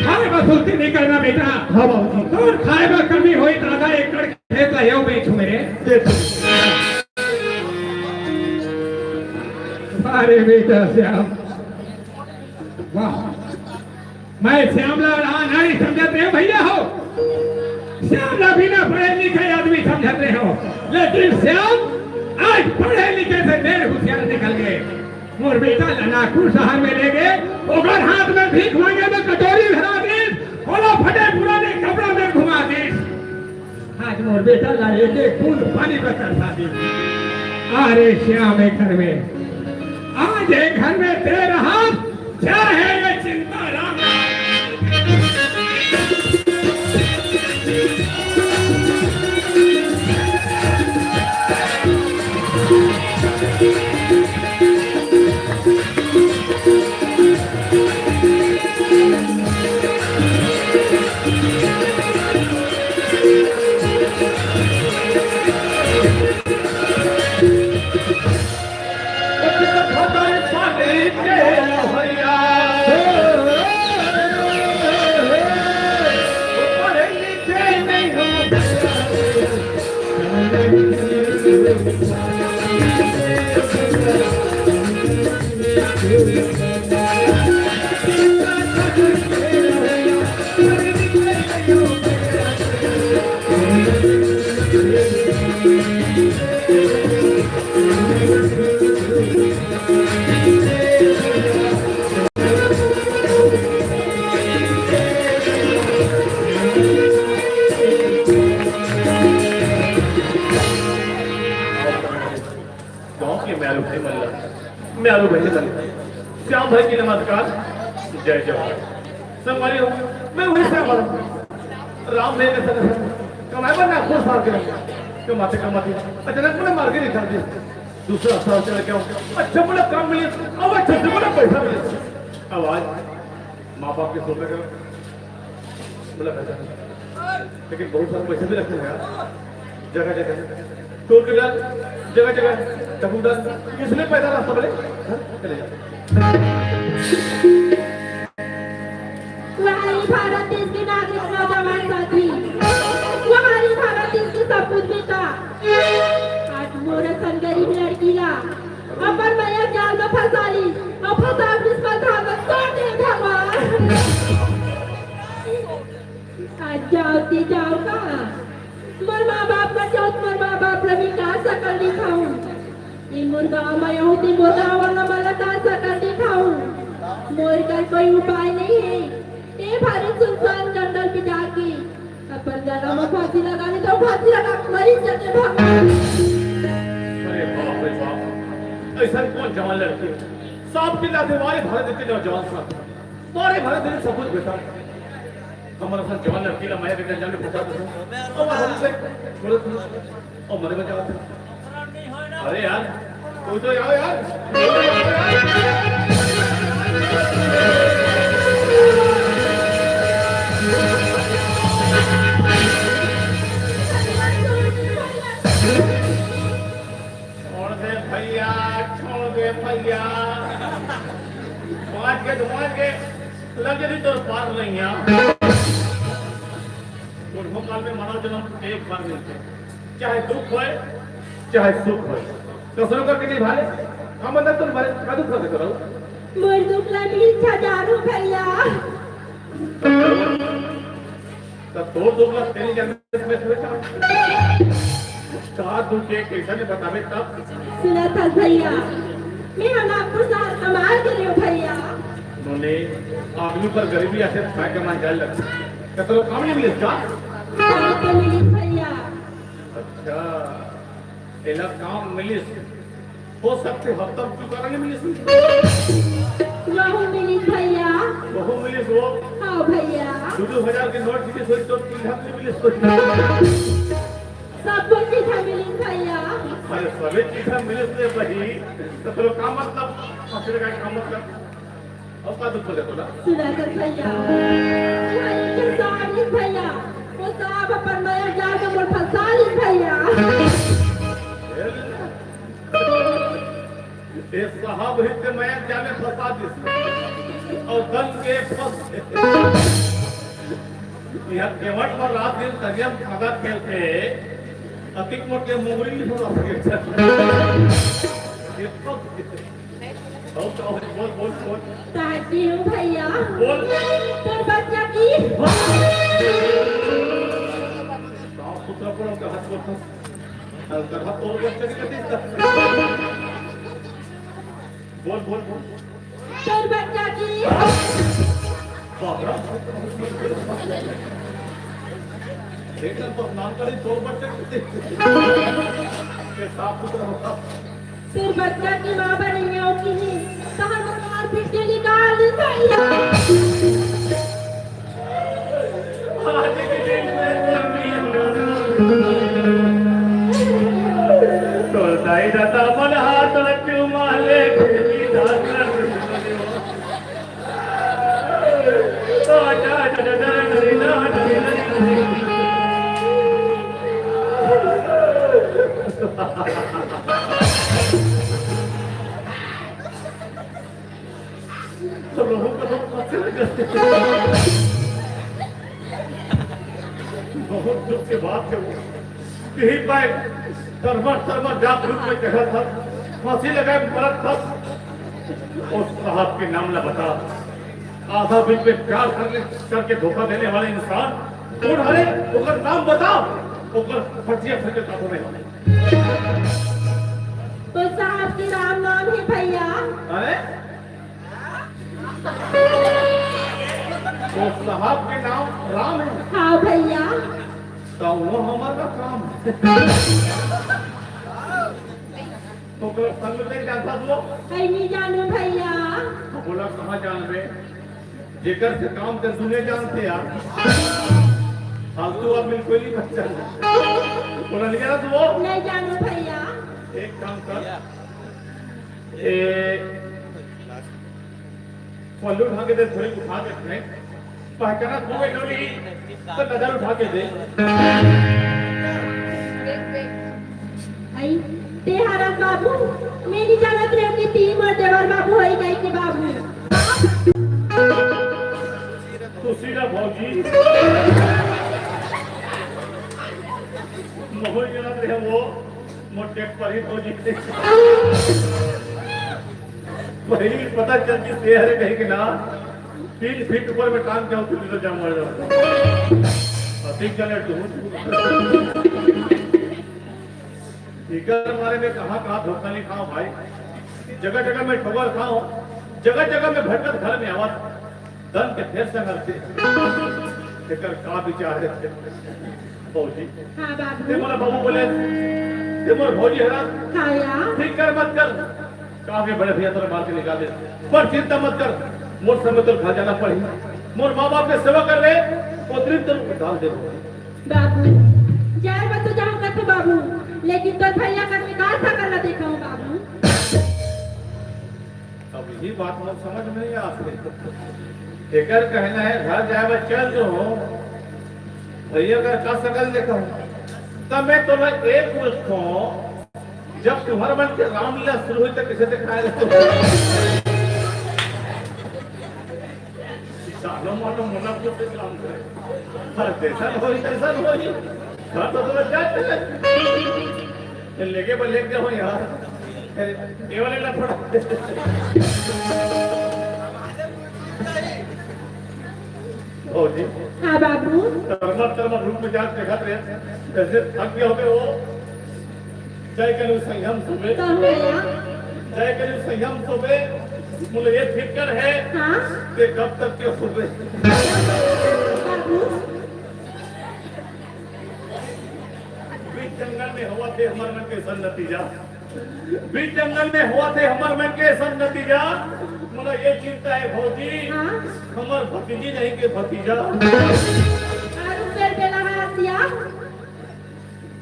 खाए बा सुस्ती नहीं करना बेटा। हाँ बाबूजी। तोर खाए बा कमी होई त आधा एकड़ खेत ला यो बेच मेरे। अरे बेटा श्याम, वाह, मैं श्याम ला अड़ान नहीं समझत रहे भैया हो, श्याम ला बिना पढ़े लिखे आदमी समझत रहे हो, लेकिन श्याम आज पढ़े लिखे से ढेर होशियार निकल गए। मोर बेटा ला नागपुर शहर में ले गए, ओकर हाथ में भीख मांगे में कटोरी धरा दीस, ओला फटे पुराने कपड़ा में घुमा दीस। आज मोर बेटा ला एक एक बूंद पानी बर तरसा दीस। अरे श्याम ए घर में, आज ए घर में तेरा हाथ क्या है ये चिंता राम। गांव के म्यारू भाई मन ला, म्यारू भाई मन ला, श्याम भाई के नमस्कार, जय जवान। संगवारी हो, मैं वही श्याम भाई, राम भैया के संग कमाए बर नागपुर शहर के, कमाते कमाते अचानक मोला मार के निकाल दिया। दूसरा शहर चले गया हूँ, अच्छा मोला काम मिले, अब अच्छा से मोला पैसा मिले। अब आज माँ बाप के सोते का बोला पैसा, लेकिन बहुत सारा पैसा भी रखे हैं यार, जगह जगह। टोल के यार, जगह जगह, डकूमदार, इसने पैसा रास्ता बोले, हाँ? चले जाओ। वो हमारी भारत देश के नागरिक नौजवान साथी, वो हमारी भारत देश के सपूत बेटा, आज मोर असन गरीब लड़की ला अपन मया जाल में फंसा ली, अउ फंसा के इस पर धागा तोड़ दे भगवान। आज जाओ ते जाओ का? मोर माँ बाप मर जाओ, मोर माँ बाप ला भी का सकल दिखाऊं? ये मोर गाँव में आऊं ते मोर गाँव वाला मन ला का सकल दिखाऊं? मोर कर कोई उपाय नहीं है। ये भारी सुनसान जंगल में जाके अपन गला में फांसी लगा ले तो फांसी लगा के मरी जाते भगवान। अरे बाप रे बाप, ऐसा कौन जवान लड़की है? सांप की लाते मारे भारत इतने नौजवान साथ, मारे भारत इतने सपूत बेटा। हमर असन जवान लड़की ला मया के जंजाल में फंसा देथे। ओ, ओ, ओ, मरे बचावत हे। अरे यार, कोई तो आओ यार। छोड़ दे भैया, छोड़ दे भैया। बांच के तो बांच के, लग जदी तोर पार नइ हे। बुढ़ो काल में मानव जन्म एक बार मिलथे, चाहे दुख होय, चाहे सुख होय। कसरो करके निभा ले। हम अंदर तो निभा ले, का दुख होय करो? मोर दुख ला बीस हजार हो भैया। त तोर दुख ला तेरी जन्म में थोड़े का? का दुख हे, कइसे बताबे तब? सुनत हस भैया, मैं ह नागपुर शहर कमाए गे रेहेंव भैया। नोनी, आदमी पर गरीबी आथे, खाए कमाए जाए लगथे। त तोला काम नइ मिलिस का? काम तो मिलिस भैया। अच्छा, एला काम मिलिस, हो सकथे हफ्ता में चुकारा नइ मिलिस। वहू मिलिस भैया। वहू मिलिस वो? हाँ भैया। दू दू हजार के नोट मिलिस होही तो तीन लाख नइ मिलिस होही। सब कुछ चीज मिलिस भैया। अरे सबे चीज मिलिस रे बही, त तोर का मतलब? फंसे का का मतलब? अब का दुख होगे तोला? सुनत हस भैया, वही के साथ मिलिस भैया, वो साहब अपन मया जाल में मोर फंसा लिस भैया। ए साहब ही के मया जाल में फंसा दिस। अउ दन के फंस। इहाँ केवट म रात दिन तरिया म धागा खेलथे, अतिक मोट के मुंगरी नइ फंसा सके। ये फंस। बोल, बोल, बोल, बोल। ताकि हूँ भैया। बोल। तोर बच्चा की। साफ सुथरा पूरा उनका हाथ बोल। हल्का हाथ तोर बच्चा की कहती है। बोल, बोल, बोल। तोर बच्चा की। बाप रे। एक तो नाम का नहीं, तोर बच्चा की। ये साफ सुथरा होता। तोर बच्चा के माँ बनिया होती है, तहर मकान फिर के निकाल दी भैया। आज के दिन में तोर दाई ददा मन हाथ रख माले खेली धान। बहुत दुख के बात है वो। यही पाए तरमर तरमर जात रूप में कहत हस, फांसी लगाए मरत हस। उस साहब के नाम ला बता। आधा बिल पे प्यार करने, करके धोखा देने वाले इंसान कौन हरे? ओकर नाम बता। ओकर फटिया फटिया काटो में। वो साहब के राम नाम है भैया। अरे? वो साहब के नाम राम है। हाँ भैया। तो वो हमारा काम। तो ओकरा संग नहीं जानता तू? अरे नहीं जानू भैया। तो बोला कहाँ जानबे? जेकर से काम कर तू नहीं जानते यार। फालतू आदमी कोई नहीं पहचान। बोला नहीं जाना तू? नहीं जानू भैया। एक काम कर, ए, पल्लू उठा के दे, थोड़ी उठा के दे। पहचाना तू है नोनी, तो नजर उठा के दे। आई, तेहारा बाबू, मैं नहीं जानत रहे कि तीन मोर देवर बाबू होई गई के बाबू। खुशी ना भौजी। मोहन जानत रहे वो। मोटे परी हो जी। पहली पता चलती शेर है कहीं के ना, तीन फीट ऊपर में टांग के उतर तो जाऊंगा। अधिक जाने तू। इकर बारे में कहाँ कहाँ धोखा नहीं खाओ भाई, जगह जगह में ठोकर खाओ, जगह जगह में भटकत घर में आवाज। धन के ढेर संग रथे। एकर का विचार हे? भौजी। हाँ, बाबू। ते मोला बाबू बोले, ते मोर भौजी हरा। हाँ, या। फिकर मत कर। का के बड़े भैया तोर मार के निकाल दे। पर चिंता मत कर। मोर समय तोर घर जाना पड़ी। मोर माँ बाप के सेवा कर ले, ओतरी तक डाल दे। बाबू, जाए बर तो जाहूँ कथे बाबू, लेकिन तोर भैया कर विकास सकल ला देखहूँ बाबू। अब यही बात मोर समझ में नहीं आत हे। एकर कहना है, घर जाए बर चल जो हो, भैया कर का सकल देखहूँ। तब मैं तोला एक पूछथों, जब तुम्हर मन के रामलीला शुरू होई, त कइसे देखाय रहे? जानो मानो मुनक के काम करे। हर जैसन होई, तैसन होई। घर तो तुम्हें जाते हैं। लेके पर लेके हो यार। ये वाले ना थोड़ा। भौजी। हाँ बाबू। तरमर तरमर रूप में जात देखत रहे, जैसे थक गए होते हो। जय करू संयम सुबे। का होया? जय करू संयम सुबे। मुझे ये फिक्र है हाँ? कि कब तक के सुबे। बाबू। बीच जंगल में होवत हे हमर मन के सन नतीजा। बीच जंगल में होवत हे हमर मन के सन नतीजा। मोला ये चिंता है भौजी, हाँ? हमर भतीजी नहीं के भतीजा। आरू बेर बेला है आसिया।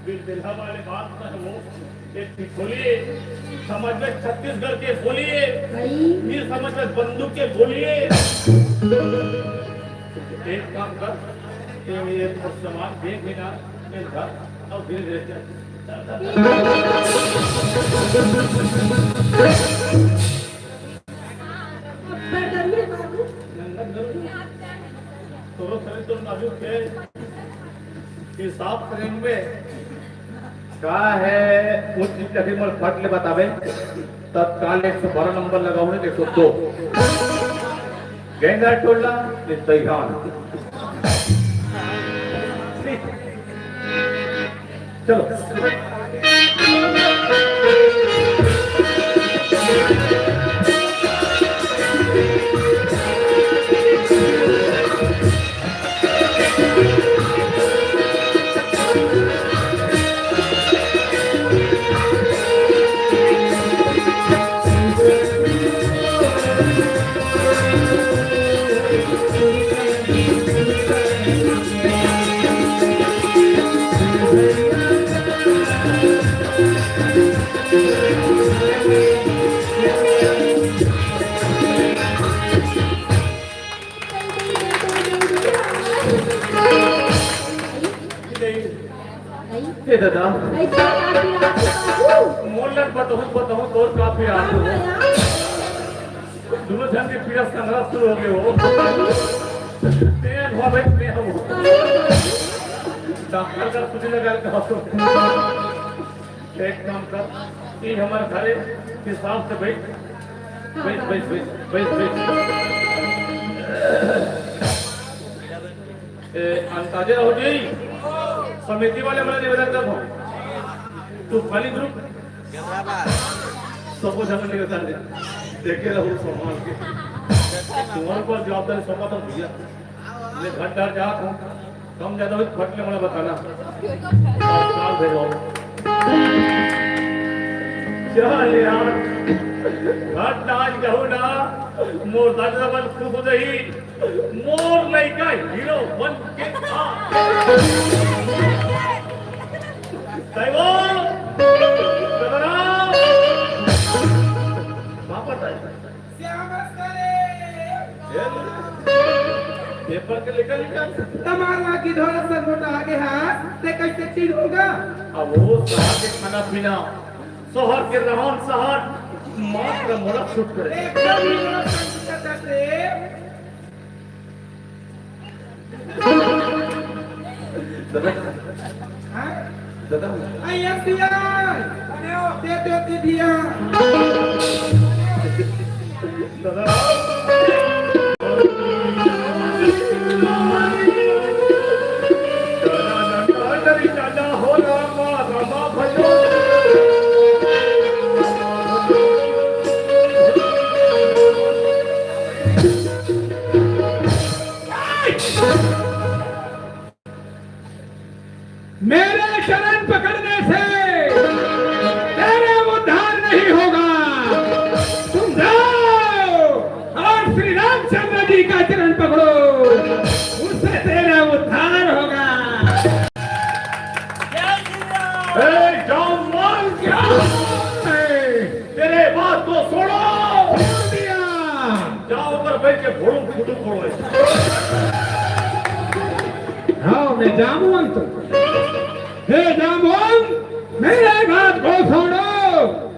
बिल बेला वाले बात ना हो। एक ठिक बोलिए, समझ में छत्तीसगढ़ के बोलिए, भाई। ये समझ में बंदूक के बोलिए। एक काम कर, ये, ये सामान देख लेना, ये घर और धीरे धीरे चल। तोरो शरीर तो नाजुक है, हिसाब से रेंगबे। का है, उचित जगह में फट ले बताबे, तत्काल एक सौ बारह नंबर लगाओ ने, एक सौ दो। गेंदा टोला, ये दैहान। चलो। ए दादा, मोर लग बताहूँ, बताहूँ, तोर का पीड़ा हो। दोनों जन के पीड़ा संघरा शुरू हो गए हो। तें हो भाई, तें हो। डॉक्टर का सुई लगा के कहा तो। एक काम कर, ये हमारे घरे हिसाब से बैठ। बैठ, बैठ, बैठ, बैठ, बैठ। ए, अंताजे रहो जी, समिति वाले मला निवेदन करत हूँ, तू खाली ग्रुप सबो झगड़ निवेदन दे, देखे रहो संभाल के। तुम्हारे ऊपर जवाबदारी सौंपा था भैया, मैं घर डर जात हूँ, कम ज्यादा हुई फट ले मला बताना। और साल भेजो। चल यार, घर डाल जाओ ना, मोर दादा मन खुश हो जाई। मोर लइका हीरो बन के आ। दैवो, सदराम, वापस आए। श्याम करे। ए, पेपर के लेकर निकल। तमार ला की ढोल से मोटा आगे हाथ, ते कैसे चिढ़ होगा? अब वो शहर के खाना पीना, शहर के रहन सहन, मात्र मोला छूट करे। एकदम ही मोला संगीत करते। दादा। हाँ? दादा। I S D I. दे दे दे दिया। दादा। मेरे शरण पकड़ने से तेरा उद्धार नहीं होगा। तुम जाओ। बात को छोड़ो। छोड़ दिया। जाओ, ऊपर बैठ के भोड़ू फुटू फोड़ो। हाँ, मैं जाऊँ अंत। हे जामुन, मेरे बात को छोड़ो।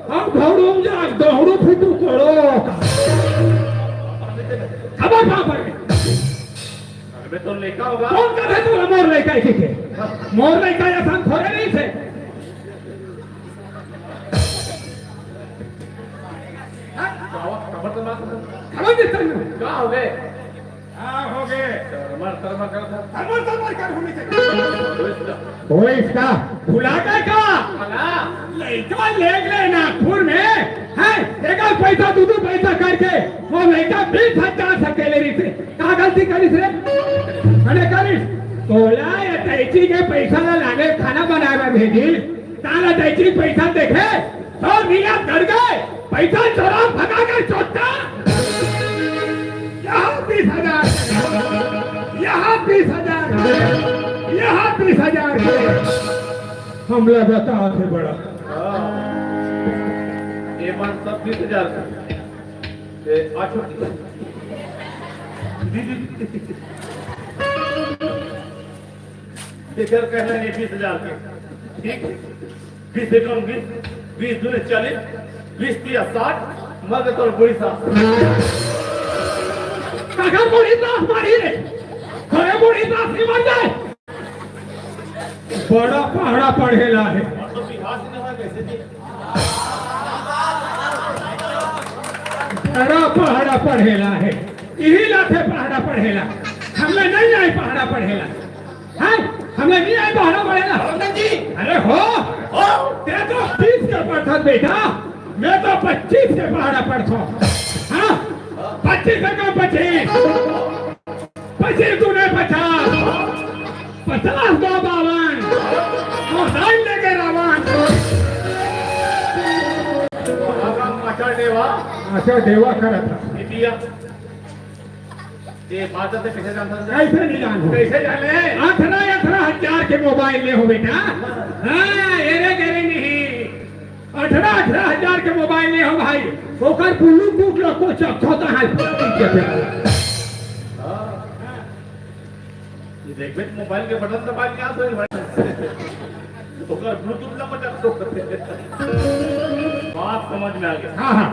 हम भोड़ू जा, दोहड़ू फुटू फोड़ो। खबर पापर में। अबे तो लेका होगा। कौन कर है तू मोर लेका है, ठीक है? मोर लेका ऐसा थोड़े नहीं थे। खबर तो बात। खबर देता हूँ। का हो गए? हाँ, हो गए। तरमर, तरमर कर था। तरमर, तरमर कर होने के। वो इसका भुला गए का? भला। लइका ले गए नागपुर में, हैं? एक पैसा, दू दू पैसा करके वो लइका बीस हजार से अकेले रही थे। का गलती करिस रे? अरे करिस। तोला या तैची के पैसा ला लागे खाना बनाए बर भेजी, ताला तैची पैसा देखे, तो नीला डर गए, पैसा चोरा भगा के चोट्टा। यहाँ बीस हजार, यहाँ बीस हजार, यहाँ बीस हजार। हमला बता थे बड़ा। हाँ। ये बात सब बीस हजार का। ए, आ छोटी। दीदी। बेकार कहना नहीं, बीस हजार के। ठीक? बीस एकम बीस, बीस दूने चालीस, बीस तिया साठ, मर गए तोर बूढ़ी सास। काका बूढ़ी सास मारी रे। अरे बूढ़ी सास नहीं मर जाए। बड़ा पहाड़ा पढ़ेला है। बड़ा पहाड़ा पढ़ेला है। इही लाथे पहाड़ा पढ़ेला। हमला नहीं आए पहाड़ा पढ़ेला। हाँ, हमला नहीं आए पहाड़ा पढ़ेला। रंजन जी। अरे हो। हो। ते तो तीस के पढ़थस बेटा, मैं तो पच्चीस के पहाड़ा पढ़थों। हाँ, पच्चीस से कम पच्चीस। पच्चीस दूने पचास, पचास दो बावन, और दाई लेके रावण। राम आचार देवा। आचार देवा करत। इंडिया। ये बात से कैसे जानता था? कैसे नहीं जानू? कैसे जाने? अठारह, अठारह हजार के मोबाइल ले हो बेटा। हाँ, एरे गेरे नहीं। अठारह, अठारह हजार के मोबाइल ले हो भाई। ओकर ब्लूटूथ ला कोचक होता है। हाँ। ये देख बे, मोबाइल के बटन दबा के क्या सोई भाई? ओकर ब्लूटूथ ला बटन दो। बात समझ में आ गया। हाँ, हाँ।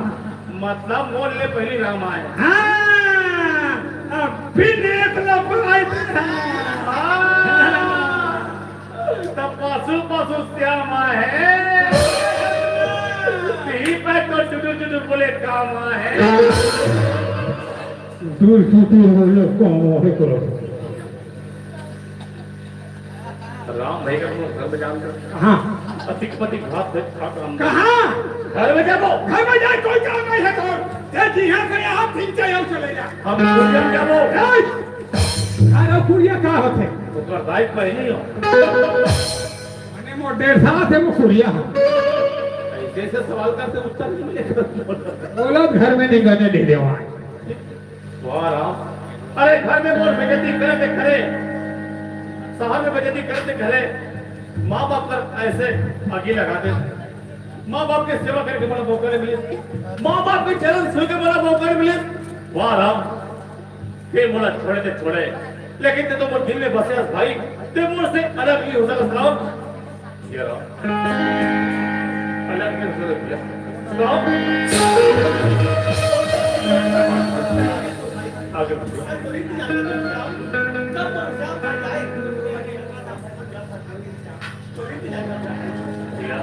मतलब मोर ले पहली राम आए। हाँ, अब भी नेत ला बनाई दे। हाँ। तब पासु पासु श्याम आए। यही पे तो चुटुर चुटुर बोले काम आए। दूर की दूर बोलो, कौन है करो? राम भाई का अपना घर में जान कर। हाँ। पति के पति घात है, घात राम। कहाँ? घर में जाबो। घर में जाए, कोई काम नहीं है तो। ये जी हाँ से यहाँ फिर से यहाँ चले जा। हम कुरिया में जाबो। ए! अरे कुरिया का होते? ओकर दाई बहिनी हो। मैंने मोर डेढ़ साल से वो कुरिया है। ऐसे ऐसे सवाल करते उत्तर नहीं मिलेगा। बोलो घर में नहीं गने नहीं देवा। वाह राम। अरे घर में मोर बेइज्जती करे ते करे, शहर में बेइज्जती करे ते करे, माँ बाप कर ऐसे आगी लगा दे। माँ बाप के सेवा करके बड़ा मौका नहीं मिले, माँ बाप के चरण छू के बड़ा मौका नहीं मिले। वाह राम, ते मोला छोड़े ते छोड़े, लेकिन ते तो मोर दिल में बसे हस भाई, ते मोर से अलग नहीं हो सकत राम। ये रहा। अलग नहीं हो सकत भैया। राम। आगे बढ़ो। भैया,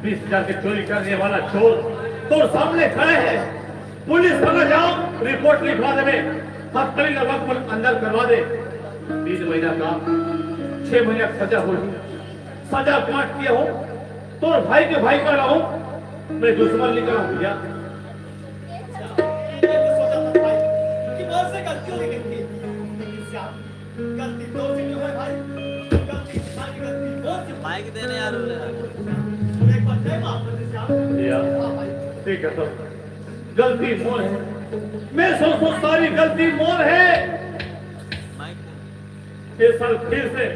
बीस हजार के चोरी करने वाला चोर तोर सामने खड़े है। पुलिस थाना जाओ, रिपोर्ट लिखवा देवे। हथकड़ी लगवा के अंदर करवा दे। तीन महीना का, छह महीना का सजा होही। सजा काट के हूँ, तोर भाई के भाई का रहूँ, मैं दुश्मन निकला हूँ भैया। माइक देने यार। भैया, ठीक है, तो गलती मोर है, मैं सोचो सारी गलती मोर है। माइक दे। ये साल फिर से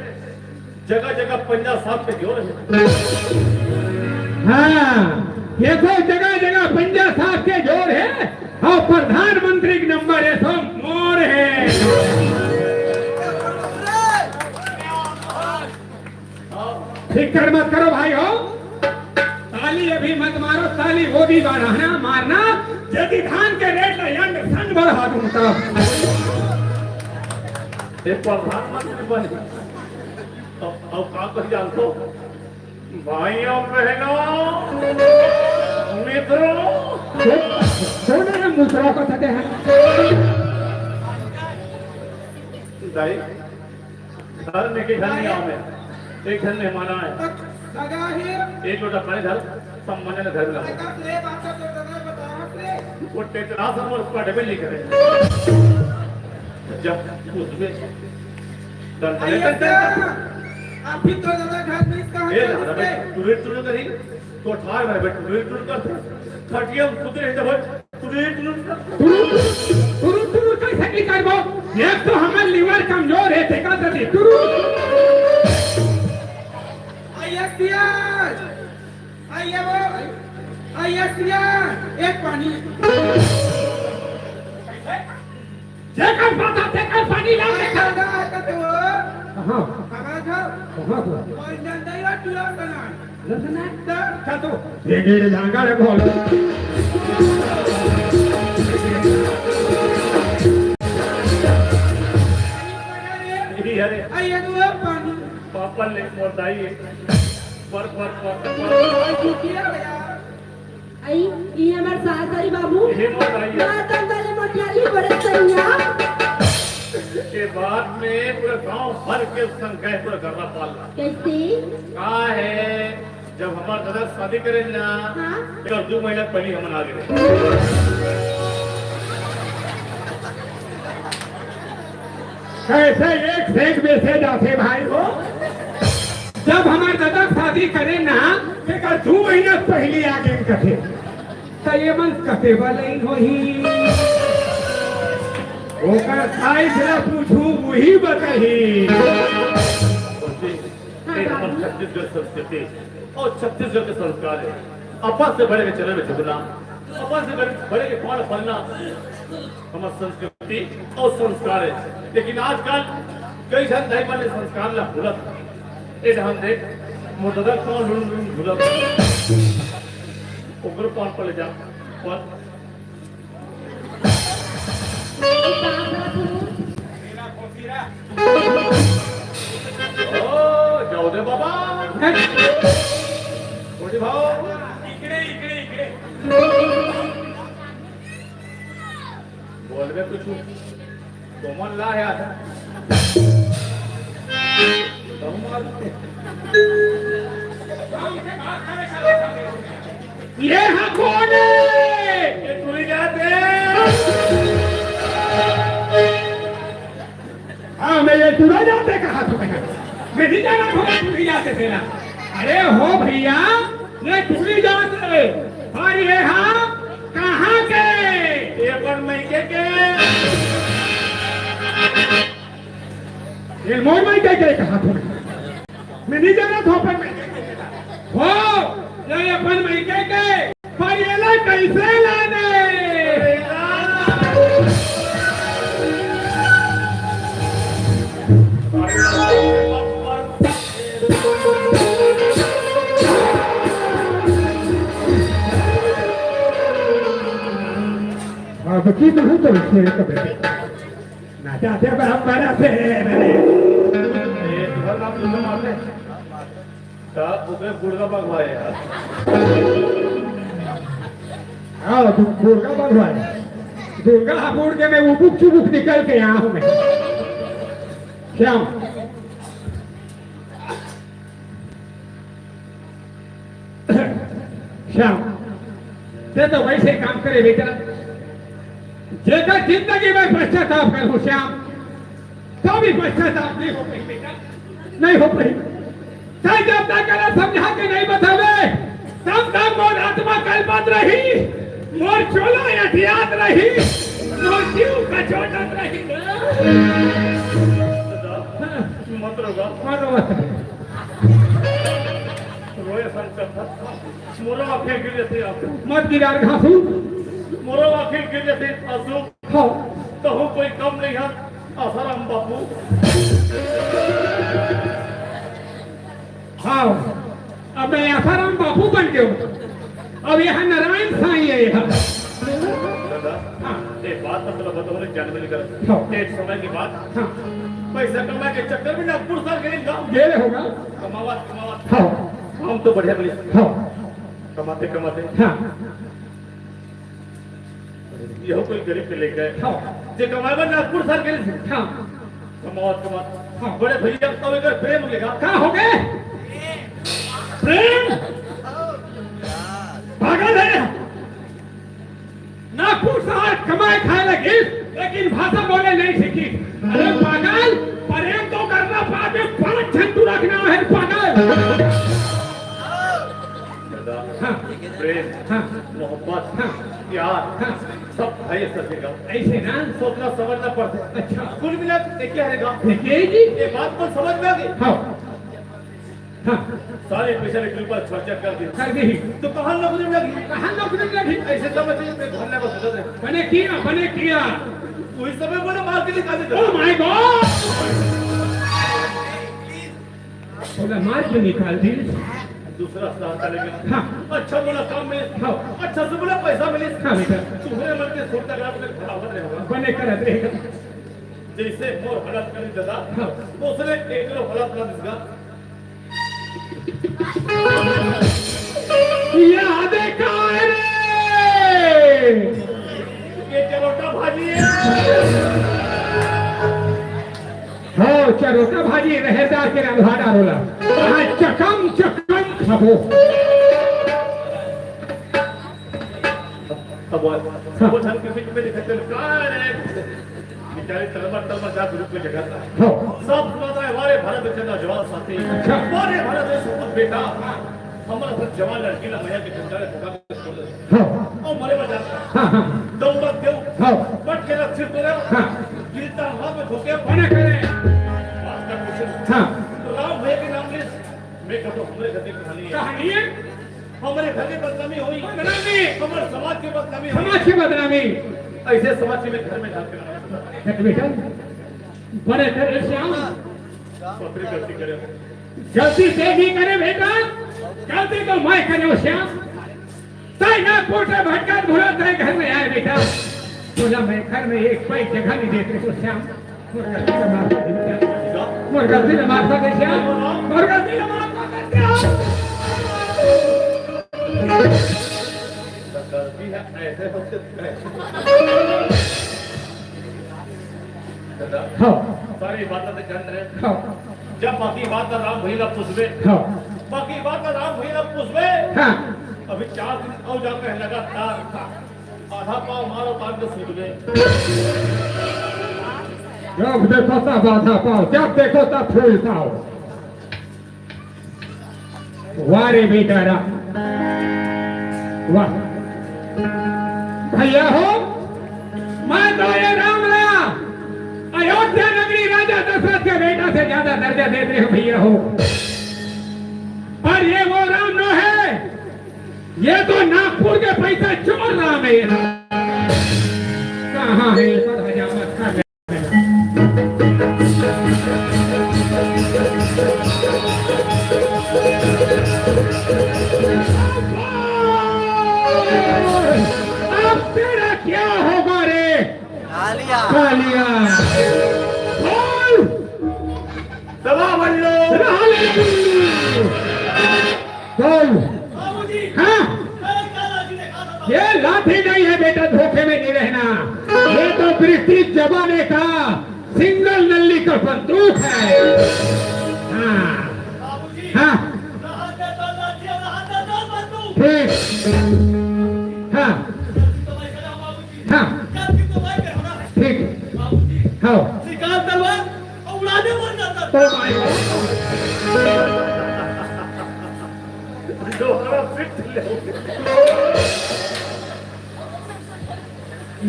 जगह जगह पंजा साहब के जोर है। हाँ, ये तो जगह जगह पंजा साहब के जोर हे अउ प्रधानमंत्री के नंबर ये तो मोर हे। फिकर मत करो भाई हो, ताली अभी मत मारो, ताली वो भी मारना, मारना यदि धान के रेट ला एंड संग बढ़ा दूं तब। ये प्रधानमंत्री बन, अब, अब का कही जानथो? भाइयों, बहनों, मित्रों। कौन हे मित्रों को कहते हैं? दाई, घर में के घर में आओ में। एक घर मेहमान आए। सगा हे। एक लोटा पानी धर, सम्मान ने घर में आओ। सगा से बात कर, तो सगा बताओ से। वो टेटरा समर पढ़ में लिख रहे। जब उसमें डंडा आइए लेकर सर, आप भी तो ज्यादा घर में इसका हाथ ए, डाल दादा दीजिए। भाई, तू रेट शुरू करी, तो ठार भाई, भाई, तू रेट शुरू कर। खटिया उतर है, जब तू रेट शुरू कर। तुरु, तुरु, तुरु, कैसे की करबो? एक तो हमर लिवर कमजोर हे, देखा तो नहीं, तुरु। आइए सिया, आइए वो, आइए सिया, एक पानी। जेकर पता तेकर पानी ला के खा। कहाँ? कहाँ था? कहाँ था? और नंदैवा टूरा सना। लसना? तो? क्या तो? ये गिर जाएगा रे भोला। अरे, अरे। आ, ये तो पानी। पापा ले मोटाई है। पर, पर, पर, पर। आई, ई हमर सास आई बाबू। ये मोर आई है। मातम वाले मोटियाली बड़े सैया। के बाद में पूरे गांव भर के संग गए, पूरा गर्रा पाल ला। कैसे? का है, जब हमार दादा शादी करे ना, हाँ। एक दो महीना पहले हमन आ गए। कैसे एक से एक मैसेज आथे भाई हो। जब हमार दादा शादी करे ना, तेकर दू महीना पहिली आगे कथे, त ये मन कते बलई होही। ओकर साइज ला पूछू, वही बताही। ये हमर छत्तीसगढ़ संस्कृति और छत्तीसगढ़ के संस्कार है। अपा से बड़े के चरण में झुकना, अपा से बड़े, बड़े के पाँव पड़ना। हमर संस्कृति और संस्कार है, लेकिन आजकल कई झन दाई मन ले संस्कार ला भूलत। ए ध्यान दे, मोर ददा कौन लुन लुन भूलत। ओकरो पाँव पड़ जा, पर ओ, जाऊ दे बाबा। कोटी भाऊ। इकडे, इकडे, इकडे। बोलबे कुछ। कोमल ला है आधा। ये हा कोन हे? ये टूरी जात हे। हाँ, मैं ये टूरा जात हे कहा तो मैं। मैं नहीं जाना था टूरी जात हे तेरा। अरे हो भैया, ये टूरी जात हे। पर ये हा कहाँ के? ये पर मैं के के? ये मोर माई के के कहा था? मैं नहीं जाना था, पर मैं हो, ये अपन माई के के, पर ये ला कैसे लाने? अब की नहीं तो शेर का बेटे। ना जाते बराबर से मेरे। ये घर नाम सुनने मारते। का ओकरे गुड़गा बगवाए यार। हाँ, तू गुड़गा बगवाए। गुड़गा हा गुड़ के मैं उबुक चुबुक निकल के यहाँ हूँ मैं। श्याम। श्याम, ते तो वैसे काम करे बेटा, जेकर जिंदगी में पश्चाताप करहूं श्याम, तो भी पश्चाताप नहीं हो पाही बेटा, नहीं हो पाही। तैं जब तक कला समझा के नहीं बतावे, तब तक मोर आत्मा कलपत रही, मोर चोला अठियात रही, मोर जीव कचोटत रही। मत रोवा। मत रोवा। मोरो आँखी गिर जथे आँसू। मत गिरार घासू। मोरो आँखी गिर जथे आँसू। हाँ। तहूँ कोई कम नहीं है, आसाराम बापू। हाँ, अब मैं आसाराम बापू बन गयो। अब यहाँ नारायण साईं है यहाँ। दादा, हाँ। एक बात तो मतलब बहुत जान में निकल। हाँ। एक समय की बात। हाँ। पैसा कमाए के चक्कर में नागपुर सार गए ना। गेले होगा। कमावत, कमावत। हाँ। हम तो बढ़िया मिले। हाँ। कमाते, कमाते। हाँ। यहो कोई गरीब के लेके। हाँ। जे कमाए बर नागपुर सार गए। हाँ। कमावत, कमावत। हाँ। बड़े भैया, अब एकर प्रेम लेगा। का हो गए? प्रेम? पागल है। नागपुर सार कमाए खाए लगी, लेकिन भाषा बोले नहीं सीखी। अरे पागल, प्रेम तो करना पावे, पांच झन तू रखना है पागल। दादा, हाँ। प्रेम, हाँ। मोहब्बत, हाँ। प्यार, हाँ। सब भाई ऐसा सीखा। ऐसे ना? सोचना समझना पड़ता है। अच्छा। कुल मिला के क्या रहेगा? देखिए जी। ये बात को समझ में आ गई? हाँ। हाँ। सारे पैसे के ऊपर खर्चा कर दी। कर दी। तो कहाँ नौकरी में लगी? कहाँ नौकरी में लगी? ऐसे समझ में घर में बस बने किया, बने किया। वही समय बोले मार के निकाल देते। Oh my God! बोला, मार के निकाल दी। दूसरा रास्ता चले गया। हाँ। अच्छा बोला काम मिले। हाँ। अच्छा से बोला पैसा मिले। हाँ बेटा। तुम्हारे मन के सोचता गया, तुम्हें बराबर रहेगा। बने करत रहेगा। जैसे मोर हालत करी दादा, हाँ। उसने एक किलो हालत ना दिसगा। याद काय रे? ये चरोटा भाजी है। हो, चरोटा भाजी रहेदार के रंधा डारोला। हाँ, चकम चकम खाबो। अब वो, हाँ। वो झन के बीच में दिखाते हैं, कहाँ है रे? बेचारे तलमर तलमर जात रूप में जगह था। हाँ। सब सुनाता है, "वारे भारत के चंदा जवान साथी, अच्छा। वारे भारत के सुपुत बेटा, हमारा सब जवान लड़की ना भैया के चंदा रे भगा के छोड़ दे।" हाँ। और मरे में जाता। हाँ, हाँ। दौलत देव, हाँ। बट के रख सिर तेरे, हाँ। गिरता हवा में धोके बने करे। बात का कुछ। हाँ। राम भैया के नाम ले, मैं कहता हूँ, हमारे घर की कहानी है। कहानी है? हमारे घर की बदनामी हुई। बदनामी। हमारे समाज की बदनामी हुई। समाज की बदनामी। ऐसे समाज के मैं घर में डाल के रखा। देख बेटा, बड़े करे श्याम। पत्री गलती करे। गलती से भी करे बेटा, गलती तो मैं करे श्याम। तय ना कोटे भटका भूला, तय घर में आए बेटा। बोला, मैं घर में एक पैर जगह नहीं देते तो श्याम। मोर गलती ला माफ कर दे श्याम। मोर गलती ला माफ कर दे श्याम। मोर गलती ला माफ कर दे श्याम। गलती है, ऐसे होते हैं। दादा, हाँ। सारी बात तो जान रहे। हाँ। जब बाकी बात का राम भैया पूछबे। हाँ। बाकी बात का राम भैया पूछबे। हाँ। अभी चार दिन और जाकर लगातार। आधा पाव मारो, पान के सूत गए। जब देखो तब आधा पाव, जब देखो तब फूल पाव। वाह रे बेटा रा-, वाह। भैया हो, मैं तो ये राम ला अयोध्या नगरी राजा दशरथ के बेटा से ज्यादा दर्जा देते हैं भैया हो, पर ये वो राम नो है। ये तो नागपुर के पैसा चोर राम है। कहाँ है ये सब हजामत का? अब तेरा क्या होगा रे? कालिया। कालिया। बोल। सभा बल्लो। सभा बल्लो। बोल। हाँ। ये लाठी नहीं है बेटा, धोखे में नहीं रहना। ये तो ब्रिटिश जमाने का सिंगल नली का बंदूक है। हाँ। हाँ। ठीक। हाँ। हाँ। ठीक। हाँ। निकाल तलवार और उड़ा दे, मर जाता। Oh my God। दोबारा फिर ले।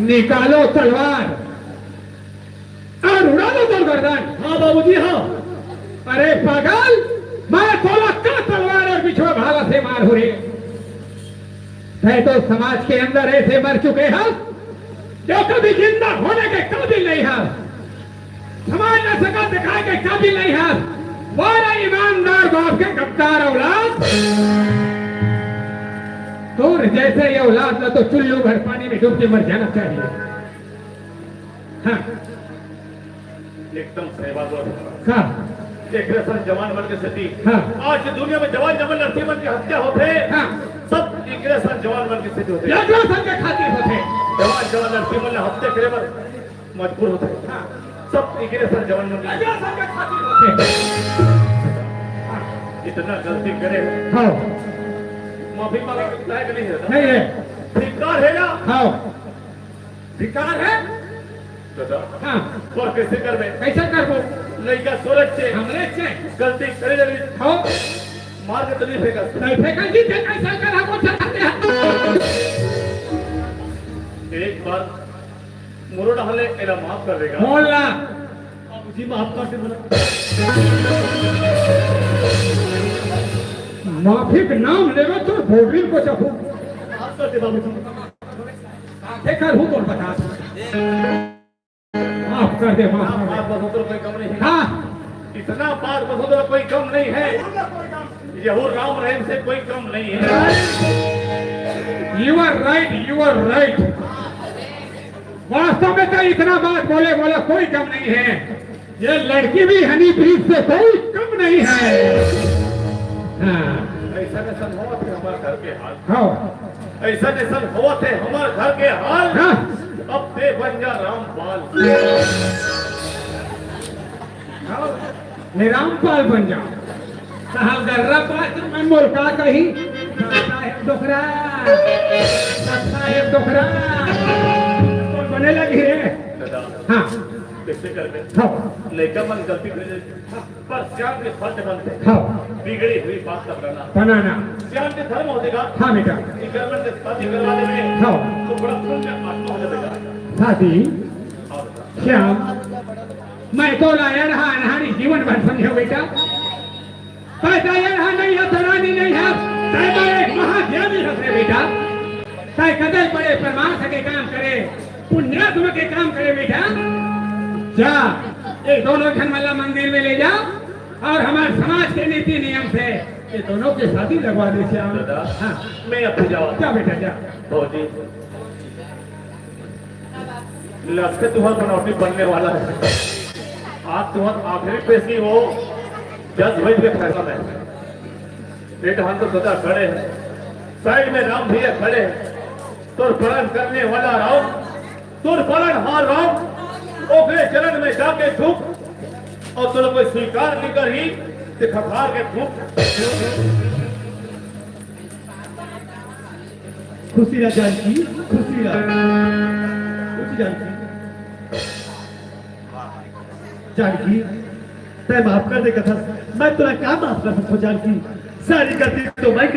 निकालो तलवार और उड़ा दो तोर गर्दन। हाँ बाबूजी, हाँ। अरे पागल, मैं तोला का तलवार और बिछवा भाला हो रे। तय तो समाज के अंदर ऐसे मर चुके हैं जो कभी जिंदा होने के काबिल नहीं है। समाज न सकल दिखाए के काबिल नहीं है। वाला ईमानदार बाप के गद्दार औलाद। तोर जैसे ये औलाद ना तो चुल्लू भर पानी में डूब के मर जाना चाहिए। हाँ। एकदम सही बात बोल। का? एकरे सन जवान मन के सेती हाँ। आज दुनिया में जवान जवान लड़की मन के हत्या होथे। हाँ। सब एकरे सन जवान मन के सेती होथे। एकरे सन के खातिर होथे। जवान जवान लड़की मन ला हत्या करे बर मजबूर होथे। हाँ। सब एकरे सन जवान मन के एकरे सन के खातिर होथे। इतना गलती करे। हाँ। माफी मांगे के लायक नहीं है। नहीं है। धिक्कार है ना? हाँ। धिक्कार है। दादा, हाँ। पर कैसे करबे? कैसे करबो? लइका सोरत से हमरे से गलती करे लगी। हाँ। मार के तो नहीं फेंकस। नहीं फेंकस जी, फेंकस, कैसे कर हमको चढ़ाते हैं। एक बार मुरो डाले, एला माफ कर देगा। बोल ना। बाबूजी, माफ कर दे बोला। माफी के नाम लेवे तो बोरिल को चखू। माफ कर दे बाबूजी। आंखें कर हूँ तो बता। माफ कर दे, माफ कर दे। पास बसो तो कोई कम नहीं है। हाँ। इतना पास बसो तो कोई कम नहीं है। यहू राम रहीम से कोई कम नहीं है। You are right, you are right। वास्तव में तो इतना बात बोले बोला कोई कम नहीं है। ये लड़की भी हनीप्रीत से कोई कम नहीं है। हाँ। ऐसा कैसा होवत है हमारे घर के हाल। हाँ। ऐसा कैसा होवत है हमारे घर के हाल। हाँ। अब ते बन जा रामपाल। हाँ। मैं रामपाल बन जाऊं। साहब गर्रा पास तो मैं मोर का कही। साहब डोकरा। साहब डोकरा। तो बने लगी है। दादा। हाँ। कैसे करबे? हाँ। लइका मन गलती कर दे। पर सियान के फर्ज बनथे। हाँ। बिगड़ी हुई बात का बनाना। बनाना। सियान के धर्म होथे का? हाँ बेटा। कि गरबन के शादी करवा देबे। हाँ। तो बड़ा पुण्य आत्मा हो जाएगा। शादी। और श्याम, मैं तो लाया रहा अनहारी जीवन भर समझो बेटा। पैदा ये रहा नहीं है, तो रानी नहीं है। तय तो एक महाज्ञानी हस रे बेटा। तय कतई बड़े परमार्थ के काम करे, पुण्यात्म के काम करे बेटा। जा, ये दोनों झन मन ला मंदिर में ले जा और हमारे समाज के नीति नियम से ये दोनों की शादी लगवा दे श्याम। दादा, हाँ। मैं अब जाऊँ। जा बेटा, जा। भौजी, लगथे तुहर बनौटी बनने वाला है। आज तुहर आखिरी पेशी हो, जज बैठ के फैसला में। ये डहन तो सदा खड़े हैं, साइड में राम भैया खड़े हैं। तोर पालन करने वाला राम, तोर पालनहार राम, ओकरे चरण में जाके झुक, और तोला कोई स्वीकार नहीं करही, ते खखार के थूक। खुशी रह जानकी, खुशी रह। खुशी जानकी। जानकी, तय माफ कर दे कथस, मैं तोला का माफ कर सकथों जानकी? सारी गलती तो मैं